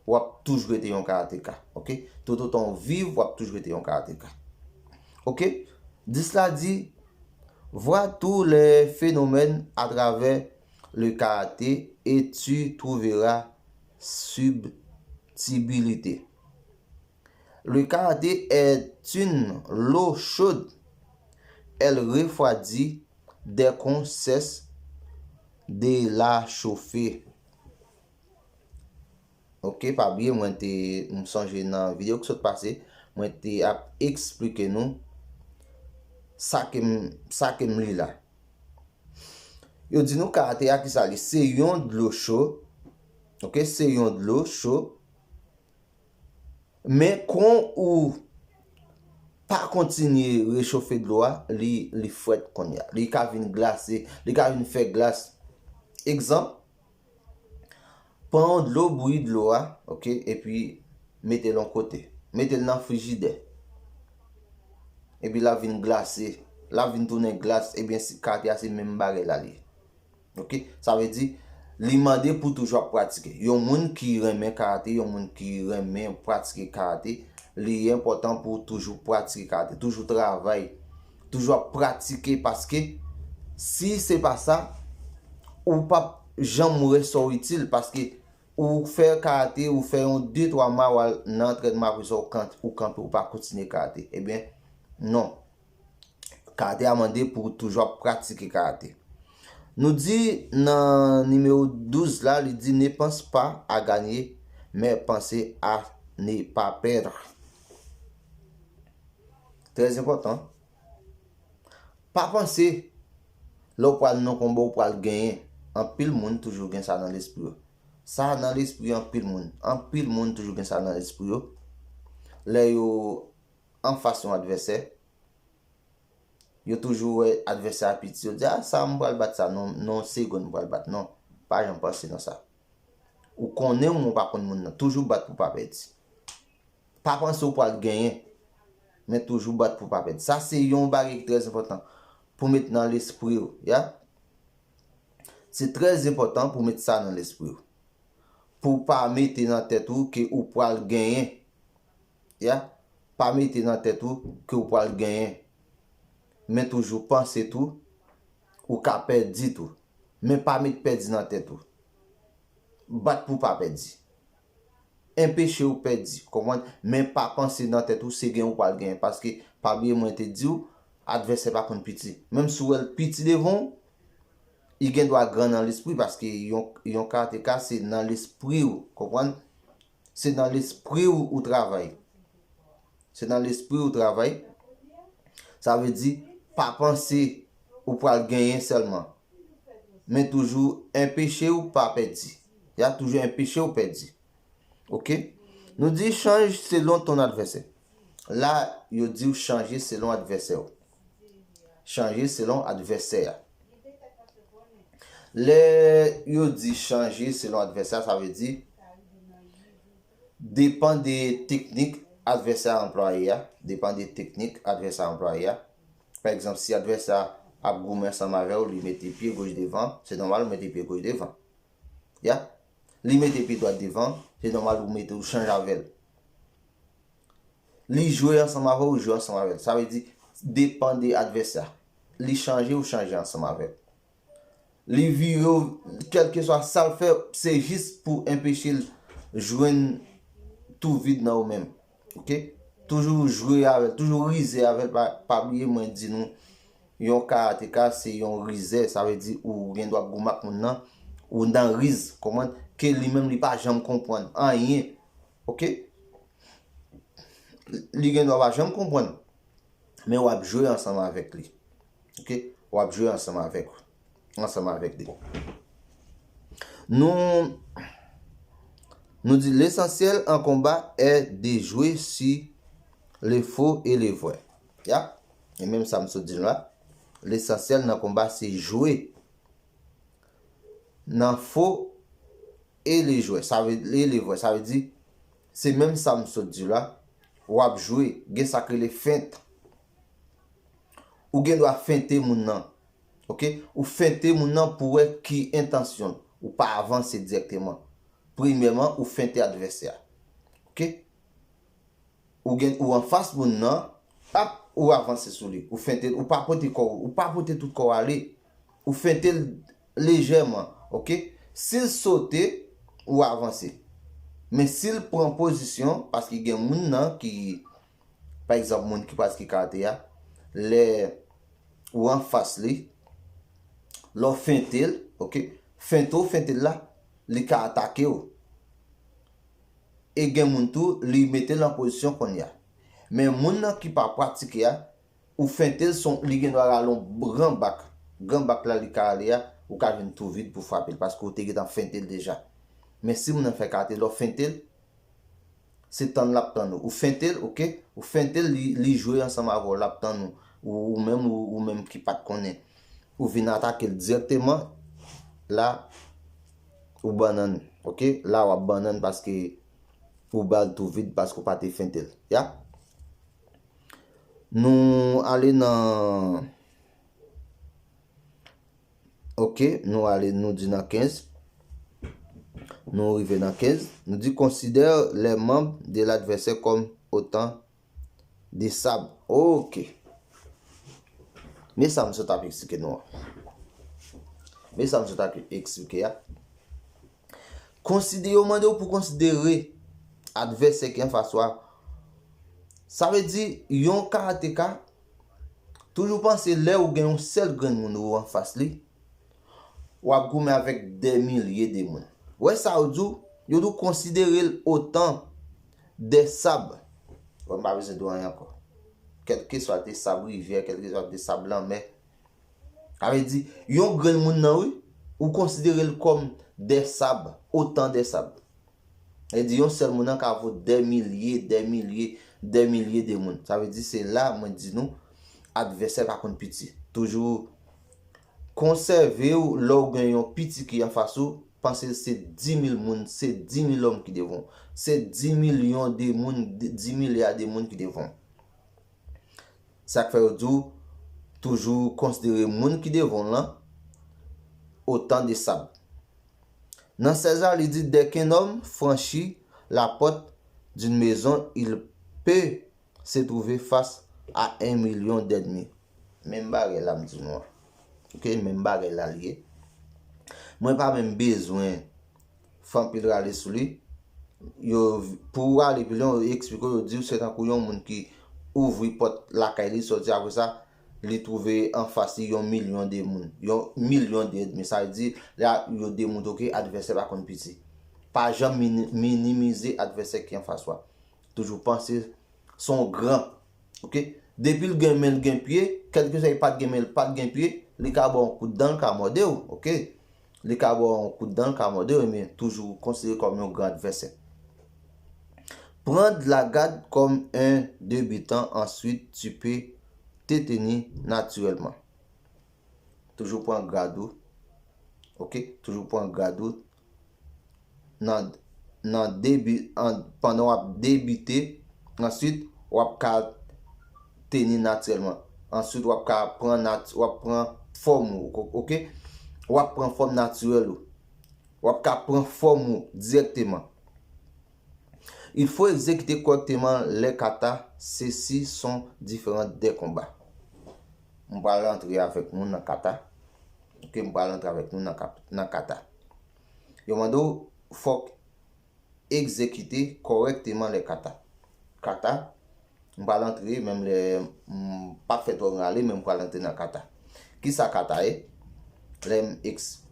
w ap toujou rete yon karateka. Oke? Toutotan w viv, w ap toujou rete yon karateka. Oke? Dis la di, vois tous les phénomènes à travers le karaté et tu trouveras subtilité. Le karaté est une l'eau chaude. Elle refroidit dès qu'on cesse de la chauffer. Ok, pa bliye, mwen te, m sonje nan videyo ki sot pase, mwen te ap eksplike nou sa ke m, sa ke m li la. Yo di nou karaté a ki sa li, se yon dlo cho, ok, se yon dlo cho, men kon ou pa kontinye rechofe dlo a, li, li frèt kounye a. Li ka vin glase, li ka vin fè glas. Egzanp, pran yon dlo, bouyi dlo a, ok, epi mete l yon kote. Mete l nan frijidè. Epi l ap vin glase, l ap vin tounen glas, ebyen, si karaté a se menm bagay la li ye. Ok, sa vle di, li mande pou toujou ap pratike. Yon moun ki renmen karaté, yon moun ki renmen pratike karaté, li enpòtan pou toujou pratike karaté, toujou travay, toujou ap pratike, paske si se pa sa, ou p ap janm wè sa w itil, paske ou fè karaté, ou fè yon de twa mwa, w al nan antrènman, apre sa, ou kan-, ou kanpe, ou pa kontinye karaté. Ebyen, non. Karaté a mande pou ou toujou ap pratike karaté. Nou di nan nimewo douz la, li di: ne pense pas à gagner, mais pense à ne pas perdre. Trè enpòtan. Pa panse lè w pral nan konba ou pral genyen. Anpil moun toujou gen sa nan lespri yo. Sa nan lespri anpil moun. Anpil moun toujou gen sa nan lespri yo. Lè yo anfas yon advèsè, yo toujou wè advèsè a piti, yo di, "A, sa m pral bat sa, nan, nan yon segonn m pral bat." Non, pa janm panse nan sa. Ou konnen ou pa konn moun nan, toujou bat pou pa pèdi. Pa panse ou pral genyen, men toujou bat pou pa pèdi. Sa se yon bagay ki trè enpòtan pou met nan lespri w, ya. Se trè enpòtan pou met sa nan lespri w. Pou w pa mete nan tèt ou ke ou pral genyen. Ya, pa mete nan tèt ou ke ou pral genyen. Men toujou panse tou, ou ka pèdi tou. Men pa met pèdi nan tèt ou. Bat pou pa pèdi. Enpeche w pèdi, konprann? Men pa panse nan tèt ou se gen ou pral genyen. Paske, pa bliye mwen te di w, advèsè pa konn piti. Menm si w wè l piti devan w, li gen dwa gran nan lespri, paske yon, yon karateka se nan lespri w, konprann? Se nan lespri w ou travay. Se nan lespri w ou travay. Sa vle di, pa panse ou pral genyen sèlman. Men toujou enpeche w pa pèdi. Ya, toujou enpeche w pèdi. Ok? Nou di change selon ton adversaire. La, yo di w chanje selon advèsè w. Chanje selon advèsè a. Lè yo di chanje selon advèsè a, sa vle di depann de teknik advèsè a anplwaye a. Depann de teknik advèsè a anplwaye a. Pa egzanp, si advèsè a ap goumen ansanm avè w, li mete pye goch devan, se nòmal ou mete pye goch devan. Ya. Li mete pye dwat devan, se nòmal ou mete, ou chanje avè l. Li jwe ansanm avè w, ou jwe ansanm avè l. Sa vle di, depann de advèsè a. Li chanje, ou chanje ansanm avè l. Li vire w, kèlkeswa sa l fè, se jis pou enpeche l jwenn tou vid nan ou menm. Ok? Toujou jwe avè l, toujou rize avè l. Pa, pa bliye mwen di nou, yon karateka se yon rizè, sa vle di ou gen dwa goumen ak moun nan, ou nan riz, konprann? Ke li menm li pa janm konprann anyen. Ok? Li gen dwa pa janm konprann, men w ap jwe ansanm avèk li. Ok? W ap jwe ansanm avèk, ansanm avèk li. Nou, nou di, l'essentiel en combat est de jouer sur le faux et le vrai. Ya? E menm sa m sot di nou la. Lesansyèl nan konba se jwe nan fo e le jwè. Sa vle, e le vrè. Sa vle di, se menm sa m sot di la, w ap jwe, gen sa k rele fent. Ou gen dwa fente moun nan. Ok? Ou fente moun nan pou wè ki entansyon l. Ou pa avanse dirèkteman. Premyèman, ou fente advèsè a. Ok? Ou gen, ou anfas moun nan, ap, ou avanse sou li. Ou fente, ou pa pote kò w, ou pa pote tout kò w ale. Ou fente l lejèman, ok? Si l sote, ou avanse. Men si l pran pozisyon, paske gen moun nan ki, pa egzanp, moun ki pratike karate a, lè ou anfas li, lè w fente l, oke, fente w fente l la, li ka atake w. E gen moun tou, li mete l an pozisyon kounye a. Men moun nan ki pa pratike a, ou fente l, se yon, li gen dwa rale yon gran bak. Gran bak la li ka rale a, ou ka jwenn tou vid pou frape l, paske ou te gentan fente l deja. Men si moun nan fè karate, lè w fente l, se tann l ap tann ou. Ou fente l, oke? Ou fente l, li, li jwe ansanm avè w, l ap tann ou. Ou, ou menm, ou, ou menm ki pa t konnen. Ou vin atake l dirèkteman, la, ou bannann, oke? La, w ap bannann paske ou ba l tou vid paske ou pa te fente l. Ya? Nou ale nan, oke, nou ale, nou di nan kenz. Nou rive nan kenz. Nou di, considère les membres de l'adversaire comme autant de sable. Oke. Men sa m sot ap eksplike nou an. Men sa m sot ap eksplike a. Konsidere, yo mande w pou konsidere advèsè ki anfas ou a. Sa vle di, yon karateka, toujou panse lè ou gen yon sèl grenn moun ou anfas li, w ap goumen avèk dè milye de moun. Ou wè sa yo di w? Yo di w konsidere l otan dè sab. Bon, m pa bezwen di w anyen ankò. Kèlkeswa te sab rivyè, kèlkeswa te sab lanmè. Sa vle di, yon grenn moun nan, wi, ou konsidere l kòm dè sab, otan dè sab. Sa vle di, yon sèl moun nan ka vo dè milye, dè milye, dè milye de moun. Sa vle di, se la, mwen di nou, advèsè pa konn piti. Toujou konsève w lè w gen yon piti ki anfas ou, panse se di mil moun, se di mil lòm ki devan w, se di milyon de moun, di milya de moun ki devan w. Sa k fè yo di w toujou konsidere moun ki devan w lan otan de sab. Nan sèz la, li di, dès qu'un homme franchit la porte d'une maison, il peut se trouver face à un million d'ennemis. Menm bagay la m di nou an. Oke, menm bagay la li ye. Mwen pa menm bezwen fè anpil rale sou li. Yo, pou w ale pi lwen, yo eksplike w, yo di w se tankou yon moun ki ouvri pòt lakay li, sòti apre sa, li twouve anfas li yon milyon de moun, yon milyon de ènmi. Sa vle di, la, yo demontre ke advèsè pa konn piti. Pa janm mini-, minimize advèsè ki anfas ou a. Toujou panse se yon gran. Oke? Depi l gen men, l gen pye, kèlkeswa li pa t gen men, l pa t gen pye, li ka ba w yon kout dan, l ka mòde w. Oke? Li ka ba w yon kout dan, l ka mòde w, men toujou konsidere kòm yon gran advèsè. Prendre la garde comme un débutant, ensuite tu peux te tenir naturellement. Toujou pran gad ou. Oke? Toujou pran gad ou. Nan, nan debi, an, pandan w ap debite, answit, w ap ka teni natirèlman. Answit, w ap ka pran nat-, w ap pran fòm ou, oke? W ap pran fòm natirèl ou. W ap ka pran fòm ou dirèkteman. Il faut exécuter correctement les kata, ceux-ci sont différents des combats. M pral antre avèk nou nan kata. Oke, m pral antre avèk nou nan kap-, nan kata. Yo mande w, fòk egzekite kòrèkteman lè kata. Kata, m pral antre, menm lè m p ap fè twò rale, men m pral antre nan kata. Kisa kata ye? Lè m eks-,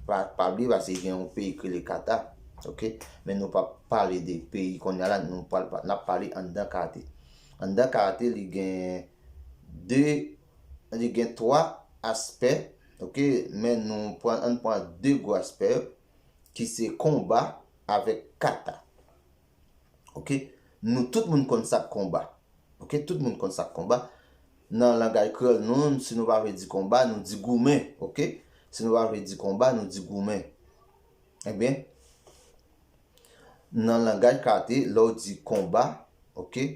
pa, pa bliye, paske gen yon peyi ki rele Kata, oke? Men nou p ap pale de peyi kounye a la, nou pral pa, n ap pale anndan karate. Anndan karate, li gen de, li gen twa aspè, oke? Men nou pran, ann pran de gwo aspè yo, ki se konba avèk kata. Oke? Nou tout moun konn sa k konba. Oke? Tout moun konn sa k konba. Nan langaj kreyòl nou, si nou pa vle di konba, nou di goumen. Oke? Si nou pa vle di konba, nou di goumen. Ebyen, nan langaj karate, lè w di konba, oke?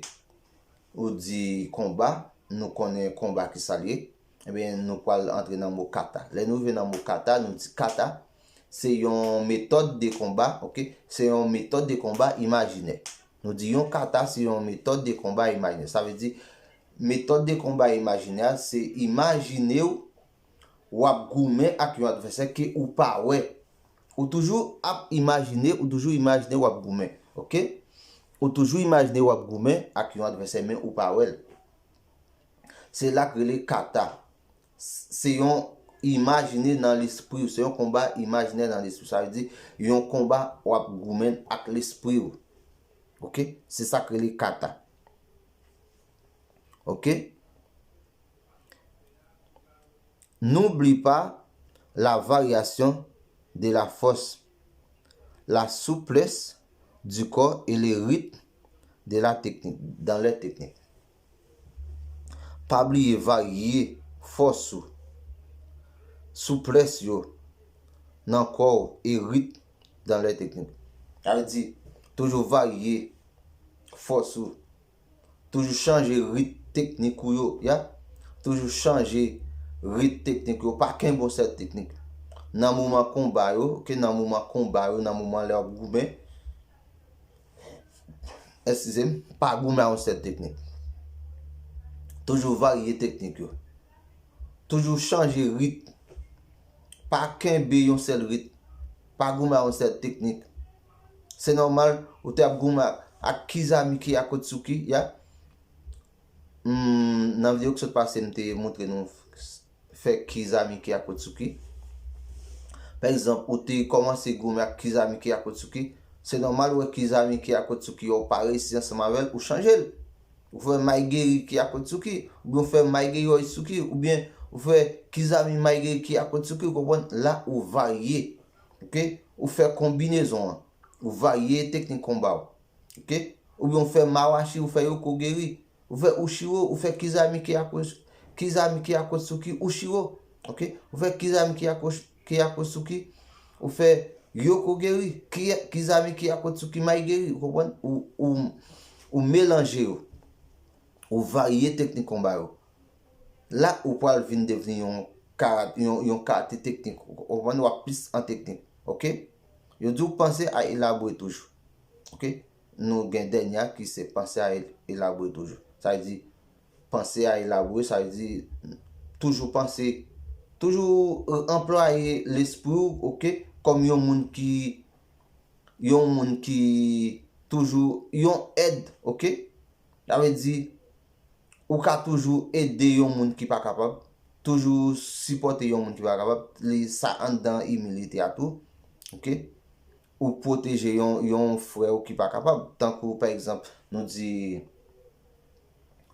Ou di konba, nou konnen konba ki sa l ye. Ebyen, nou pral antre nan mo kata. Lè nou rive nan mo kata, nou di kata, se yon metòd de konba, oke? Se yon metòd de konba imajinè. Nou di yon kata, se yon metòd de konba imajinè. Sa vle di, metòd de konba imajinè a, se imajine w, w ap goumen ak yon advèsè ke ou pa wè. Ou toujou ap imajine, ou toujou imajine w ap goumen. Ok? Ou toujou imajine w ap goumen ak yon advèsè, men ou pa wè l. Se la k rele kata. Se yon imajine nan lespri w. Se yon konba imajinè nan lespri w. Sa vle di, yon konba w ap goumen ak lespri w. Ok? Se sa k rele kata. Ok? N'oublie pas la variation de la force, la souplesse du corps et le rythme de la technique, dans les techniques. Pa bliye varye fòs ou, souplès yo nan kò w e ritm dans les techniques. Sa vle di, toujou varye fòs ou, toujou chanje rit teknik ou yo, ya. Toujou chanje rit teknik yo, pa kenbe yon sèl teknik. Nan moman konba yo, ok, nan moman konba yo, nan moman lè w ap goumen, eskize m, pa goumen a yon sèl teknik. Toujou varye teknik yo. Toujou chanje rit. Pa kenbe yon sèl rit. Pa goumen a yon sèl teknik. Se nòmal, ou te ap goumen ak Kizami Kiyakotsuki, ya. Hmm, nan videyo ki sot pase, m te montre nou fè Kizami Kiyakotsuki. Pa egzanp, ou te kòmanse goumen ak Kizami Kiyakotsuki. Se nòmal ou wè Kizami Kiyakotsuki, ou pa reyisi ansanm avè l, ou chanje l. Ou fè Maigeri Kiyakotsuki, oubyen ou fè Maigeri Oitsuki, oubyen ou fè Kizami Maigeri Kiyakotsuki, ou konprann? La, ou varye. Ok? Ou fè konbinezon an. Ou varye teknik konba w. Ok? Oubyen ou fè Mawashi, ou fè Yokogeri, ou fè Ushiro, ou fè Kizami Kiyako-, Kizami Kiyakotsuki Ushiro. Ok? Ou fè Kizami Kiyako-, Kiyakotsuki, ou fè Yokogeri, Kiya-, Kizami Kiyakotsuki Maigeri. Ou konprann? Ou, ou, ou melanje yo. Ou varye teknik konba yo. La, ou pral vin devni yon kara-, yon, yon karate teknik. Ou konprann? W ap plis an teknik. Ok? Yo di w panse a elabore toujou. Ok? Nou gen dènye a ki se panse a el-, elabore toujou. Sa vle di, panse a elabore, sa vle di, toujou panse, toujou, euh, anplwaye lespri w, ok, kòm yon moun ki, yon moun ki toujou, yon èd, ok? Sa vle di, ou ka toujou ede yon moun ki pa kapab, toujou sipòte yon moun ki pa kapab, li sa anndan imilite a tou, ok? Ou pwoteje yon, yon frè w ki pa kapab, tankou, pa egzanp, nou di,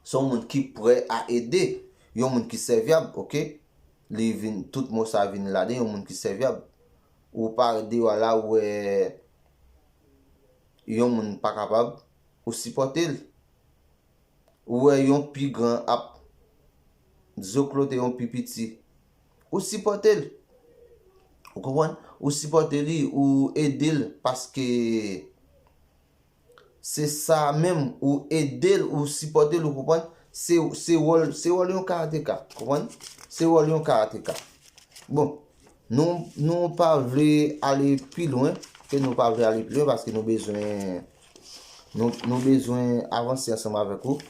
se yon moun ki prè a ede, yon moun ki sèvyab, ok? Li vin, tout mo sa vin ladan, yon moun ki sèvyab. Ou parèt deyò a la, ou wè yon moun pa kapab, ou sipòte l. Ou wè yon pi gran ap zoklote yon pi piti, ou sipòte l. Ou konprann? Ou sipòte li, ou ede l, paske se sa menm, ou ede l, ou sipòte l, ou konprann? Se, se wòl, se wòl yon karateka, konprann? Se wòl yon karateka. Bon, nou, nou pa vle ale pi lwen, ke nou pa vle ale pi lwen, paske nou bezwen, nou, nou bezwen avanse ansanm avèk ou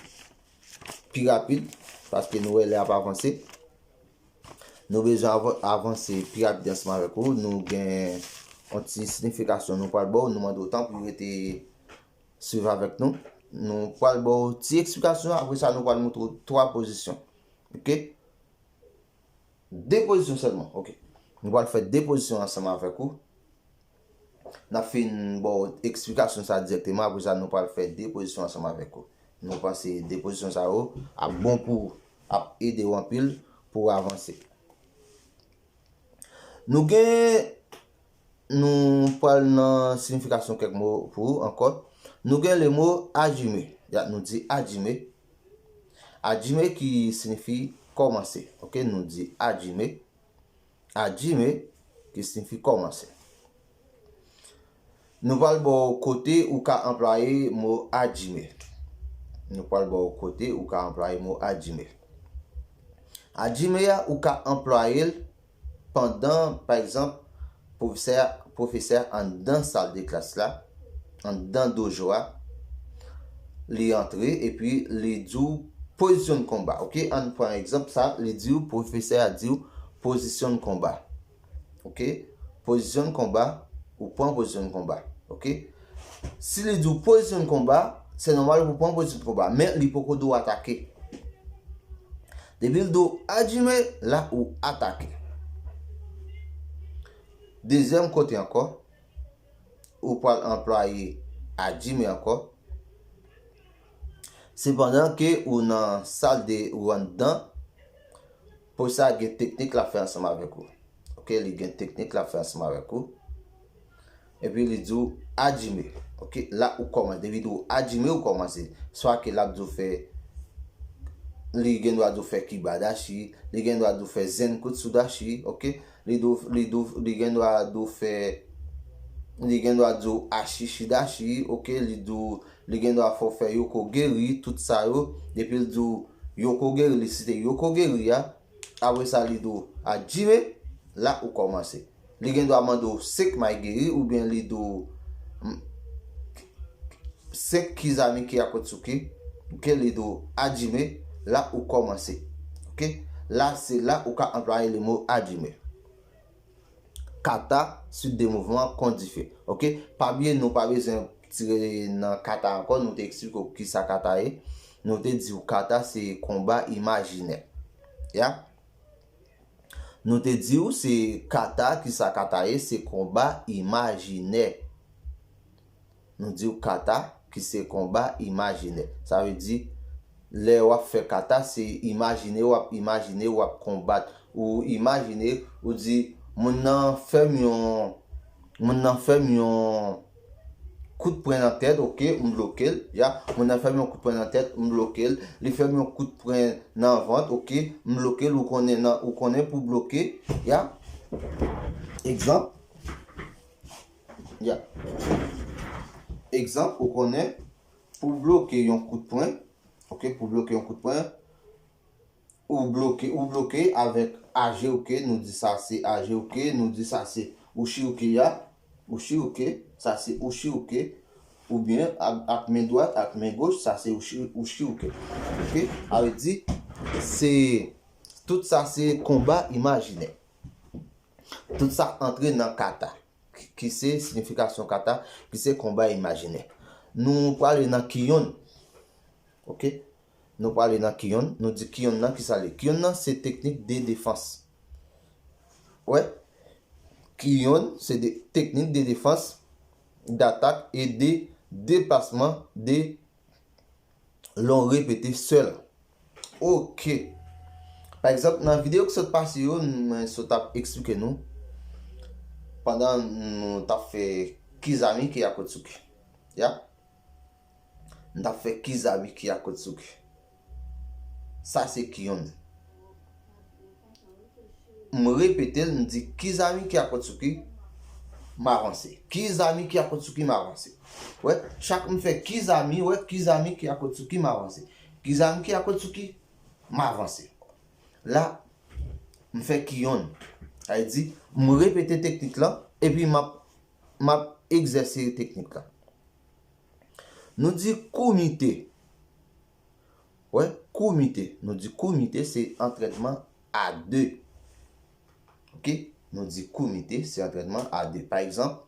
pi rapid, paske nou wè lè ap avanse. Nou bezwen avan-, avanse pi rapid ansanm avèk ou. Nou gen yon ti siyifikasyon nou pral ba w. Nou mande w tanpri rete swiv avèk nou. Nou pral ba w ti eksplikasyon, apre sa nou pral montre w twa pozisyon. Ok? De pozisyon sèlman. Ok. Nou pral fè de pozisyon ansanm avèk ou. N ap fin ba w eksplikasyon sa dirèkteman, apre sa nou pral fè de pozisyon ansanm avèk ou. Nou panse de pozisyon sa yo ap bon pou ou, ap ede w anpil pou w avanse. Nou gen, nou pral nan siyifikasyon kèk mo pou ou ankò. Nou gen le mo hajime. Ya, nou di hajime. Hajime ki siyifi kòmanse. Ok, nou di hajime. Hajime ki siyifi kòmanse. Nou pral ba w kote ou ka anplwaye mo hajime. Nou pral ba w kote ou ka anplwaye mo hajime. Hajime a, ou ka anplwaye l pandan, pa egzanp, pwofesè a, pwofesè a anndan sal de klas la, anndan dojo a, li antre epi li di w pozisyon konba. Ok, ann pran egzanp sa, li di w, pwofesè a di w pozisyon konba. Ok, pozisyon konba, ou pran pozisyon konba. Ok, Si li di w pozisyon konba, se nòmal pou w pran pozisyon konba, men li poko di w atake. Depi l di w ajime, la ou atake. Dezyèm kote ankò, ou pral anplwaye ajime ankò. Sepandan ke ou nan sal de ou anndan, pou sa gen teknik l ap fè ansanm avèk ou. Ok, li gen teknik l ap fè ansanm avèk ou. Epi li di w ajime. Ok, la ou kòmanse. Depi di w ajime, ou kòmanse. Swa ke l ap di w fè, li gen dwa di w fè kibadashi, li gen dwa di w fè zenkoutsudashi, ok? Li di w, li di w, li gen dwa di w fè, li gen dwa di w ashishidashi, ok? Li di w, li gen dwa fè w fè yokogeri, tout sa yo. Depi l di w yokogeri, li site yokogeri a, apre sa, li di w ajime, la ou kòmanse. Li gen dwa mande w senk maigeri oubyen li di w, mm, senk kizami kiyakotsuki, ke li di w ajime, la ou kòmanse. Ok? La, se la ou ka anplwaye le mo ajime. Kata, suite de mouvman, kon dife. Ok? Pa bliye, nou pa bezwen tire nan kata ankò, nou te eksplike w kisa kata ye. Nou te di w kata se konba imajinè. Ya? Nou te di w se kata, kisa kata ye, se konba imajinè. Nou di w kata, ki se konba imajinè. Sa vle di, lè w ap fè kata, se imajine w ap imajine w ap konbat. Ou imajine, ou di, moun nan fè m yon, moun nan fè m yon kout pwen nan tèt, ok, m bloke l, ya. Moun nan fè m yon kout pwen nan tèt, m bloke l. Li fè m yon kout pwen nan vant, ok, m bloke l, ou konnen nan, ou konnen pou bloke, ya. Egzanp, ya. Egzanp, ou konnen pou bloke yon kout pwen, ok, pou bloke yon kout pwen, ou bloke, ou bloke avèk ajeuke, nou di sa se ajeuke, nou di sa se uchiuke ya, uchiuke, sa se uchiuke, oubyen ak, ak men dwat, ak men goch, sa se uchi, uchiuke. Ok? Sa vle di, se, tout sa se konba imajinè. Tout sa antre nan kata, ki, ki se siyifikasyon kata, ki se konba imajinè. Nou prale nan kiyon. Ok? Nou prale nan kiyon. Nou di kiyon nan ki sa l ye? Kiyon nan se teknik de defans. Wè? Kiyon se de teknik de defans, d'attaque et de déplacement de long répété seul. Ok. Pa egzanp, nan videyo ki sot pase yo, mwen sot ap eksplike nou pandan nou t ap fè kizami kiyakotsuki. Ya? M t ap fè kizami kiyakotsuki. Sa se kiyon. M repete l, m di kizami kiyakotsuki, m avanse. Kizami kiyakotsuki, m avanse. Wè, chak m fè kizami, wè, kizami kiyakotsuki, m avanse. Kizami kiyakotsuki, m avanse. La, m fè kiyon. Sa vle di, m repete teknik lan, epi m ap, m ap egzèse teknik lan. Nou di kumite. Wè, kumite. Nou di kumite se antrènman a de. Ok? Nou di kumite se antrènman a de. Pa egzanp,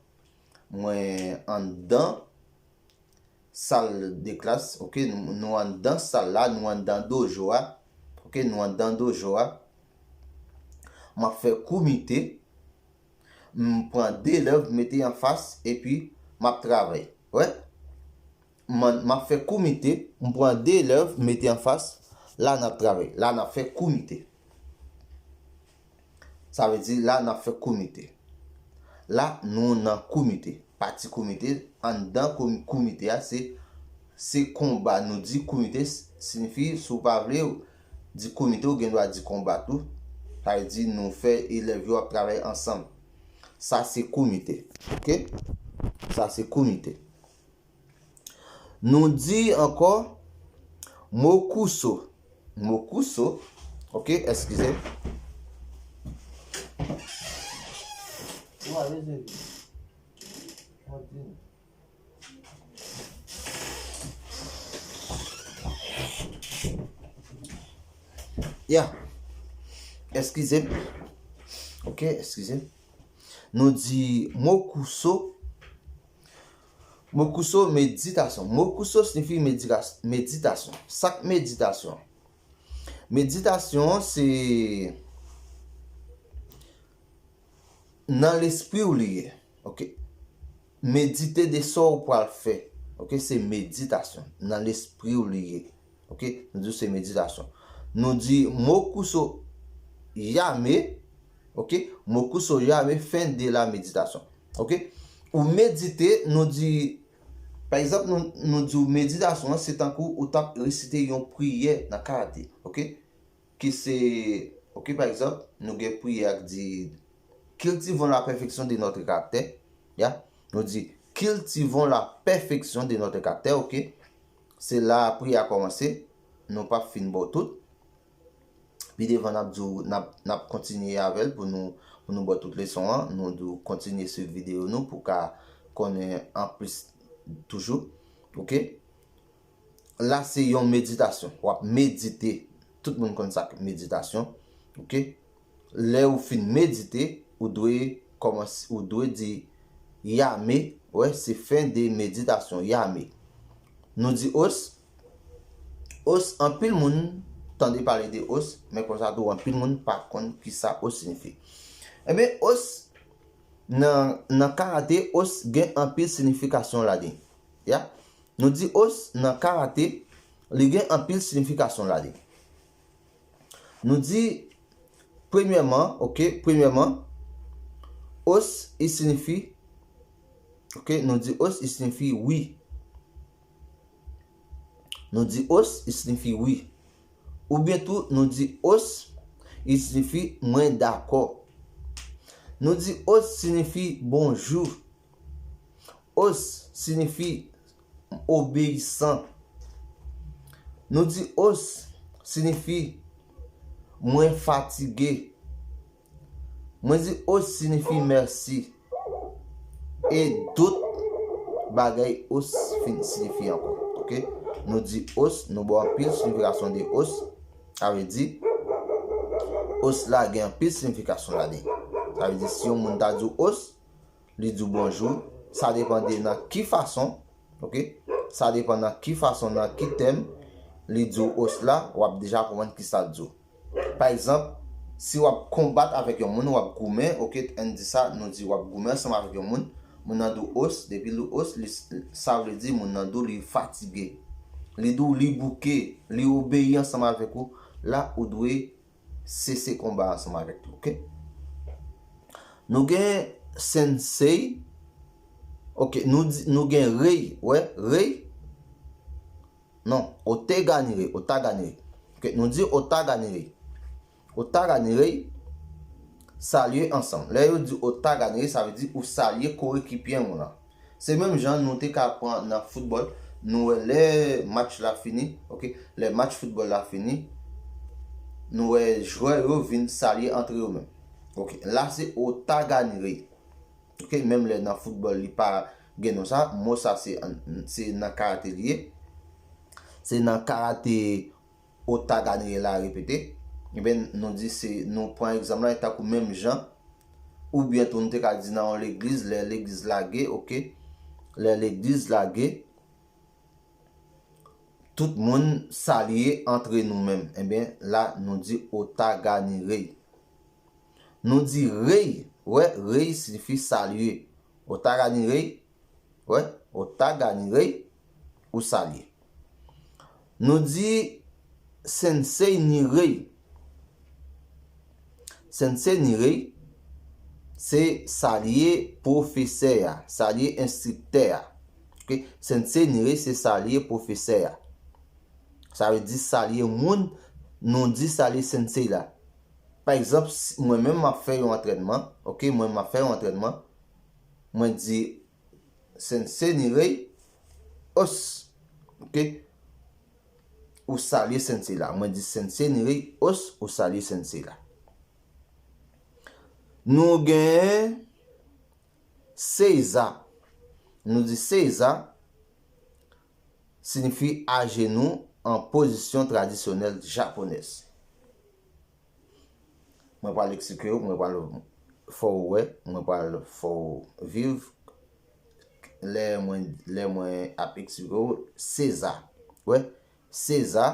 mwen anndan sal de klas, ok? Nou, nou anndan sal la, nou anndan dojo a. Ok? Nou anndan dojo a. M ap fè kumite. M pran de elèv, m mete anfas, epi m ap travay. Wè? M, m ap fè kumite, m pran de elèv, m mete anfas, la n ap travay. La n ap fè kumite. Sa vle di, la n ap fè kumite. La, nou nan kumite. Pati kumite, anndan komi-, kumite a, se, se konba. Nou di kumite, s-, siyifi, si w pa vle, di kumite, ou gen dwa di konba tou. Sa vle di nou fè elèv yo ap travay ansanm. Sa se kumite. Ok? Sa se kumite. Nou di ankò mokuso. Mokuso. Ok, eskize. Ya. Eskize m. Ok, eskize m. Nou di mokuso. Mokuso, meditasyon. Mokuso siyifi medika- meditasyon. Sa k meditasyon? Meditasyon se nan lespri w li ye. Ok. Medite de sa w pral fè. Ok, se meditasyon. Nan lespri w li ye. Ok, nou di se meditasyon. Nou di mokuso yame. Ok, mokuso yame fen de la meditasyon. Ok, ou medite, nou di, pa egzanp, nou, nou di w meditasyon an, se tankou ou t ap resite yon priyè nan karate. Ok, ki se, ok, pa egzanp, nou gen priyè k di, cultivons la perfection de notre caractère. Ya, nou di, cultivons la perfection de notre caractère, ok. Se la priyè a kòmanse, nou p ap fin ba w tout. Pi devan, n ap di w, n ap, n ap kontinye avè l pou nou, pou nou ba w tout leson an. Nou di w kontinye swiv videyo nou pou w ka konnen anplis toujou. Ok? La, se yon meditasyon. W ap medite. Tout moun konn sa k meditasyon. Ok? Lè ou fin medite, ou dwe kòmanse, ou dwe di yame. Wè, se fen de meditasyon. Yame. Nou di os. Os, anpil moun tande pale de os, men konsa tou, anpil moun pa konn kisa os siyifi. Ebyen, os, nan, nan karate, os gen anpil siyifikasyon ladan. Ya? Nou di os nan karate, li gen anpil siyifikasyon ladan. Nou di, premyèman, ok, premyèman, os, li siyifi, ok, nou di os, li siyifi wi. Nou di os, li siyifi wi. Oubyen tou, nou di os, li siyifi mwen dakò. Nou di os siyifi bonjou. Os siyifi obeyisan. Nou di os siyifi mwen fatige. Mwen di os siyifi mèsi. E dòt bagay os fin siyifi ankò. Ok? Nou di os, nou ba w anpil siyifikasyon de os. Sa vle di, os la gen anpil siyifikasyon ladan. Sa vle di, si yon moun ta di w os, li di w bonjou, sa depann de nan ki fason, ok? Sa depann nan ki fason, nan ki tèm li di w os la, w ap deja konprann kisa l di w. Pa egzanp, si w ap konbat avèk yon moun, w ap goumen, ok, ann di sa, nou di w ap goumen ansanm avèk yon moun, moun nan di w os, depi l di w os, li, sa vle di moun nan di w li fatige. Li di w li bouke, li obeyi ansanm avèk ou, la ou dwe sese konba ansanm avèk li, ok? Nou gen sensei, ok, nou di, nou gen rei, wè, rei, non, otaganirei, otaganirei. Ok, nou di otaganirei. Otaganirei, salye ansanm. Lè yo di otaganirei, sa vle di ou salye korekipye w lan. Se menm jan nou te ka pran nan foutbòl, nou wè lè match la fini, ok, lè match foutbòl la fini, nou wè jwè yo vin salye antre yo menm. Ok, la se otaganirei. Ok, menm lè nan foutbòl li pa gen non sa, mo sa se, se nan karate li ye. Se nan karate otaganirei la repete. Ebyen, nou di se, nou pran egzanp la, e tankou menm jan, oubyen tou nou te ka di nan yon legliz, lè legliz lage, ok, lè legliz lage, tout moun salye antre nou menm. Ebyen, la, nou di otaganirei. Nou di rei, wè, rei siyifi salye. Otaganirei, wè, otaganirei, ou salye. Nou di sensei nirei. Sensei nirei, se salye pwofesè a, salye enstriktè a. Ok? Sensei nirei, se salye pwofesè a. Sa vle di salye moun, nou di salye sensei la. Pa egzanp, si mwen menm m ap fè yon antrènman, ok, mwen m ap fè yon antrènman, mwen di sensei nirei os, ok, ou salye sensei la. Mwen di sensei nirei os, ou salye sensei la. Nou gen seiza. Nou di seiza siyifi ajenou an pozisyon tradisyonèl japonèz. Mwen pral eksplike w, mwen pral fè w wè, mwen pral fè w viv lè mwen, lè mwen ap eksplike w, seza. Wè, seza,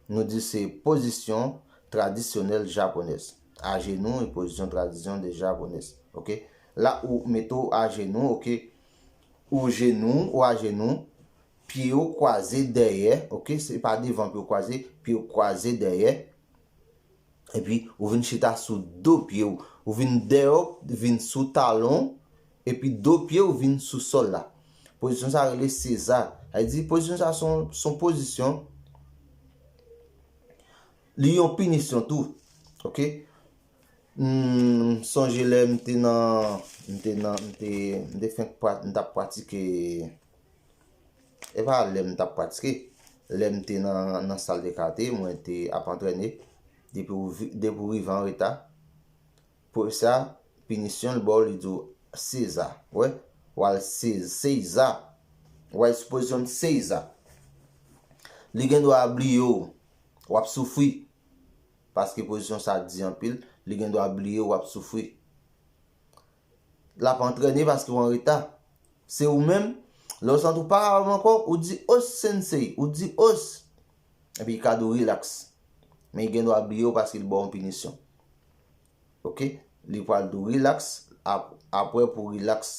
nou di se pozisyon tradisyonèl japonèz. Ajenou e pozisyon tradisyonèl japonèz. Oke? La, ou mete w ajenou, oke? Ou jenou, ou ajenou, pye w kwaze dèyè, oke? Se pa devan pye w kwaze, pye w kwaze dèyè. Epi, ou vin chita sou do pye w. Ou vin dèyè, vin sou talon, epi do pye w vin sou sòl la. Pozisyon sa rele seza. Sa vle di, pozisyon sa se yon, se yon pozisyon, li yon pinisyon tou. Oke? M sonje lè m te nan, m te nan, m te, m te fenk pra-, m t ap pratike, e pa lè m t ap pratike, lè m te nan, nan sal de karate, mwen te ap antrene, depi w vi-, depi w rive an reta, pwofesè a, pinisyon l ba w, li di w seza. Wè, w al sez-, seza. W al sou pozisyon seza. Li gen dwa bliye w, w ap soufri. Paske pozisyon sa di anpil, li gen dwa bliye w ap soufri. L ap antrene paske w an reta. Se ou menm, lè w santi w pa kapab ankò, ou di os sensei, ou di os. Epi li ka di w rilaks. Men li gen dwa bliye w paske li ba w yon pinisyon. Oke? Li pral di w rilaks, ap-, apre pou rilaks,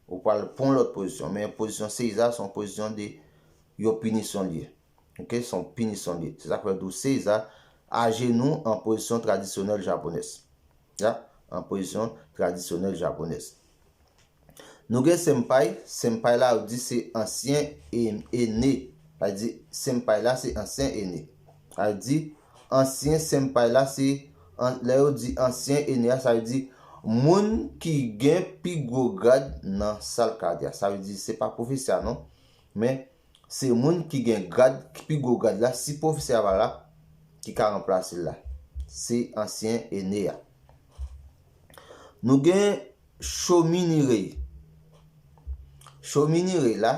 ou pral pran yon lòt pozisyon. Men pozisyon seza se yon pozisyon de yon pinisyon li ye. Oke, se yon pinisyon li ye. Se sa k fè yo di w seza, ajenou an pozisyon tradisyonèl japonèz. Ya, an pozisyon tradisyonèl japonèz. Nou gen senpai, senpai la yo di se ansyen e-, ene. Sa vle di senpai la se ansyen ene. Sa vle di ansyen senpai la se an-, lè yo di ansyen ene a, sa vle di moun ki gen pi gwo grad nan sal karate a. Sa vle di se pa pwofesè a non, men se moun ki gen grad, ki pi gwo grad la, si pwofesè a pa la, ki ka ranplase l la. Se ansyen ene a. Nou gen Shominirei. Shominirei la,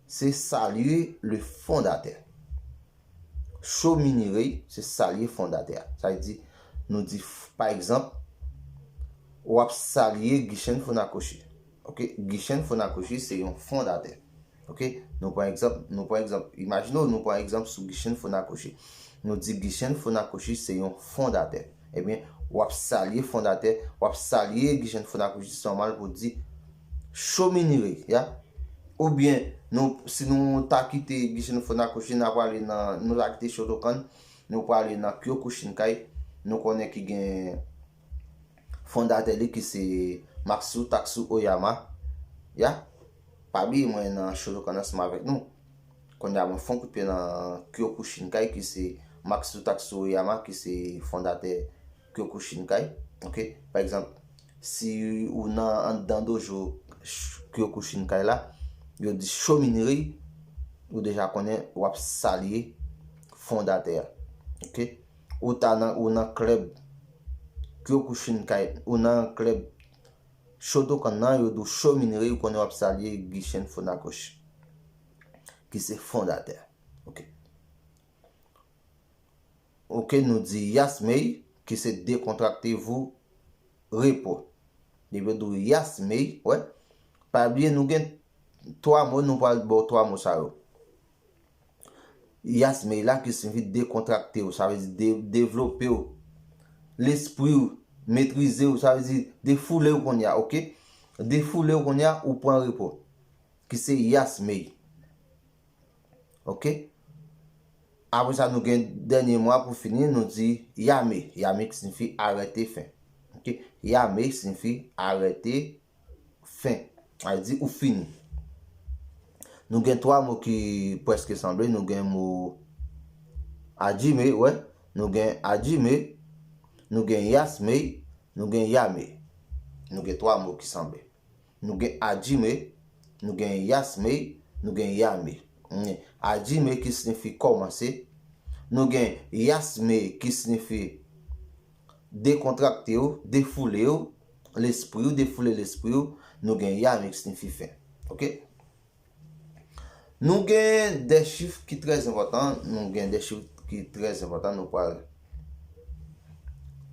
se salye le fondatè. Shominirei, se salye fondatè a. Sa vle di, nou di, f-, pa egzanp, w ap salye Gishin Funakoshi. Oke? Gishin Funakoshi se yon fondatè. Oke? Nou pran egzanp, nou pran egzanp, imajine w, nou pran egzanp sou Gishin Funakoshi. Nou di Gishin Funakoshi se yon fondatè. Ebyen, w ap salye fondatè, w ap salye Gishin Funakoshi, se nòmal pou w di Shominirei, ya. Oubyen, nou, si nou ta kite Gishin Funakoshi, n a prale nan, nou ta kite Shotokan, nou prale nan Kyokushinkai, nou konnen ki gen fondatè li ki se Matsutatsu Oyama. Ya, pa bliye mwen nan Shotokan ansanm avèk nou. Kounye a mwen fè yon kout pye nan Kyokushinkai ki se Matsutatsu Oyama ki se fondatè Kyokushinkai. Oke? Pa egzanp, si ou nan anndan dojo ch-, Kyokushinkai la, yo di Shominirei, ou deja konnen w ap salye fondatè a. Oke? Ou ta nan, ou nan klèb Kyokushinkai, ou nan klèb Shotokan nan, yo di w Shominirei, ou konnen w ap salye Gishin Funakoshi, ki se fondatè. Oke. Oke, nou di Yasmei, ki se décontractez-vous, repos. Depi yo di w Yasmei, wè. Pa bliye, nou gen twa mo, nou pral ba w twa mo sa yo. Yasmei la ki siyifi dekontrakte w, sa vle di de-, devlope w. Lespri w, metrize w, sa vle di defoule w kounye a, oke? Defoule w kounye a, ou pran repo. Ki se Yasmei. Oke? Apre sa, nou gen dènye mo a pou fini, nou di Yame. Yame ki siyifi arete fen. Oke? Yame siyifi arete fen. Sa vle di ou fini. Nou gen twa mo ki prèske sanble. Nou gen mo Hajime, wè. Nou gen Hajime, nou gen Yasmei, nou gen Yame. Nou gen twa mo ki sanble. Nou gen Hajime, nou gen Yasmei, nou gen Yame. Hmm. Hajime ki siyifi kòmanse. Nou gen Yasmei ki siyifi dekontrakte w, defoule w, lespri w, defoule lespri w. Nou gen Yame ki siyifi fen. Oke? Nou gen de chif ki trè enpòtan, nou gen de chif ki trè enpòtan, nou pral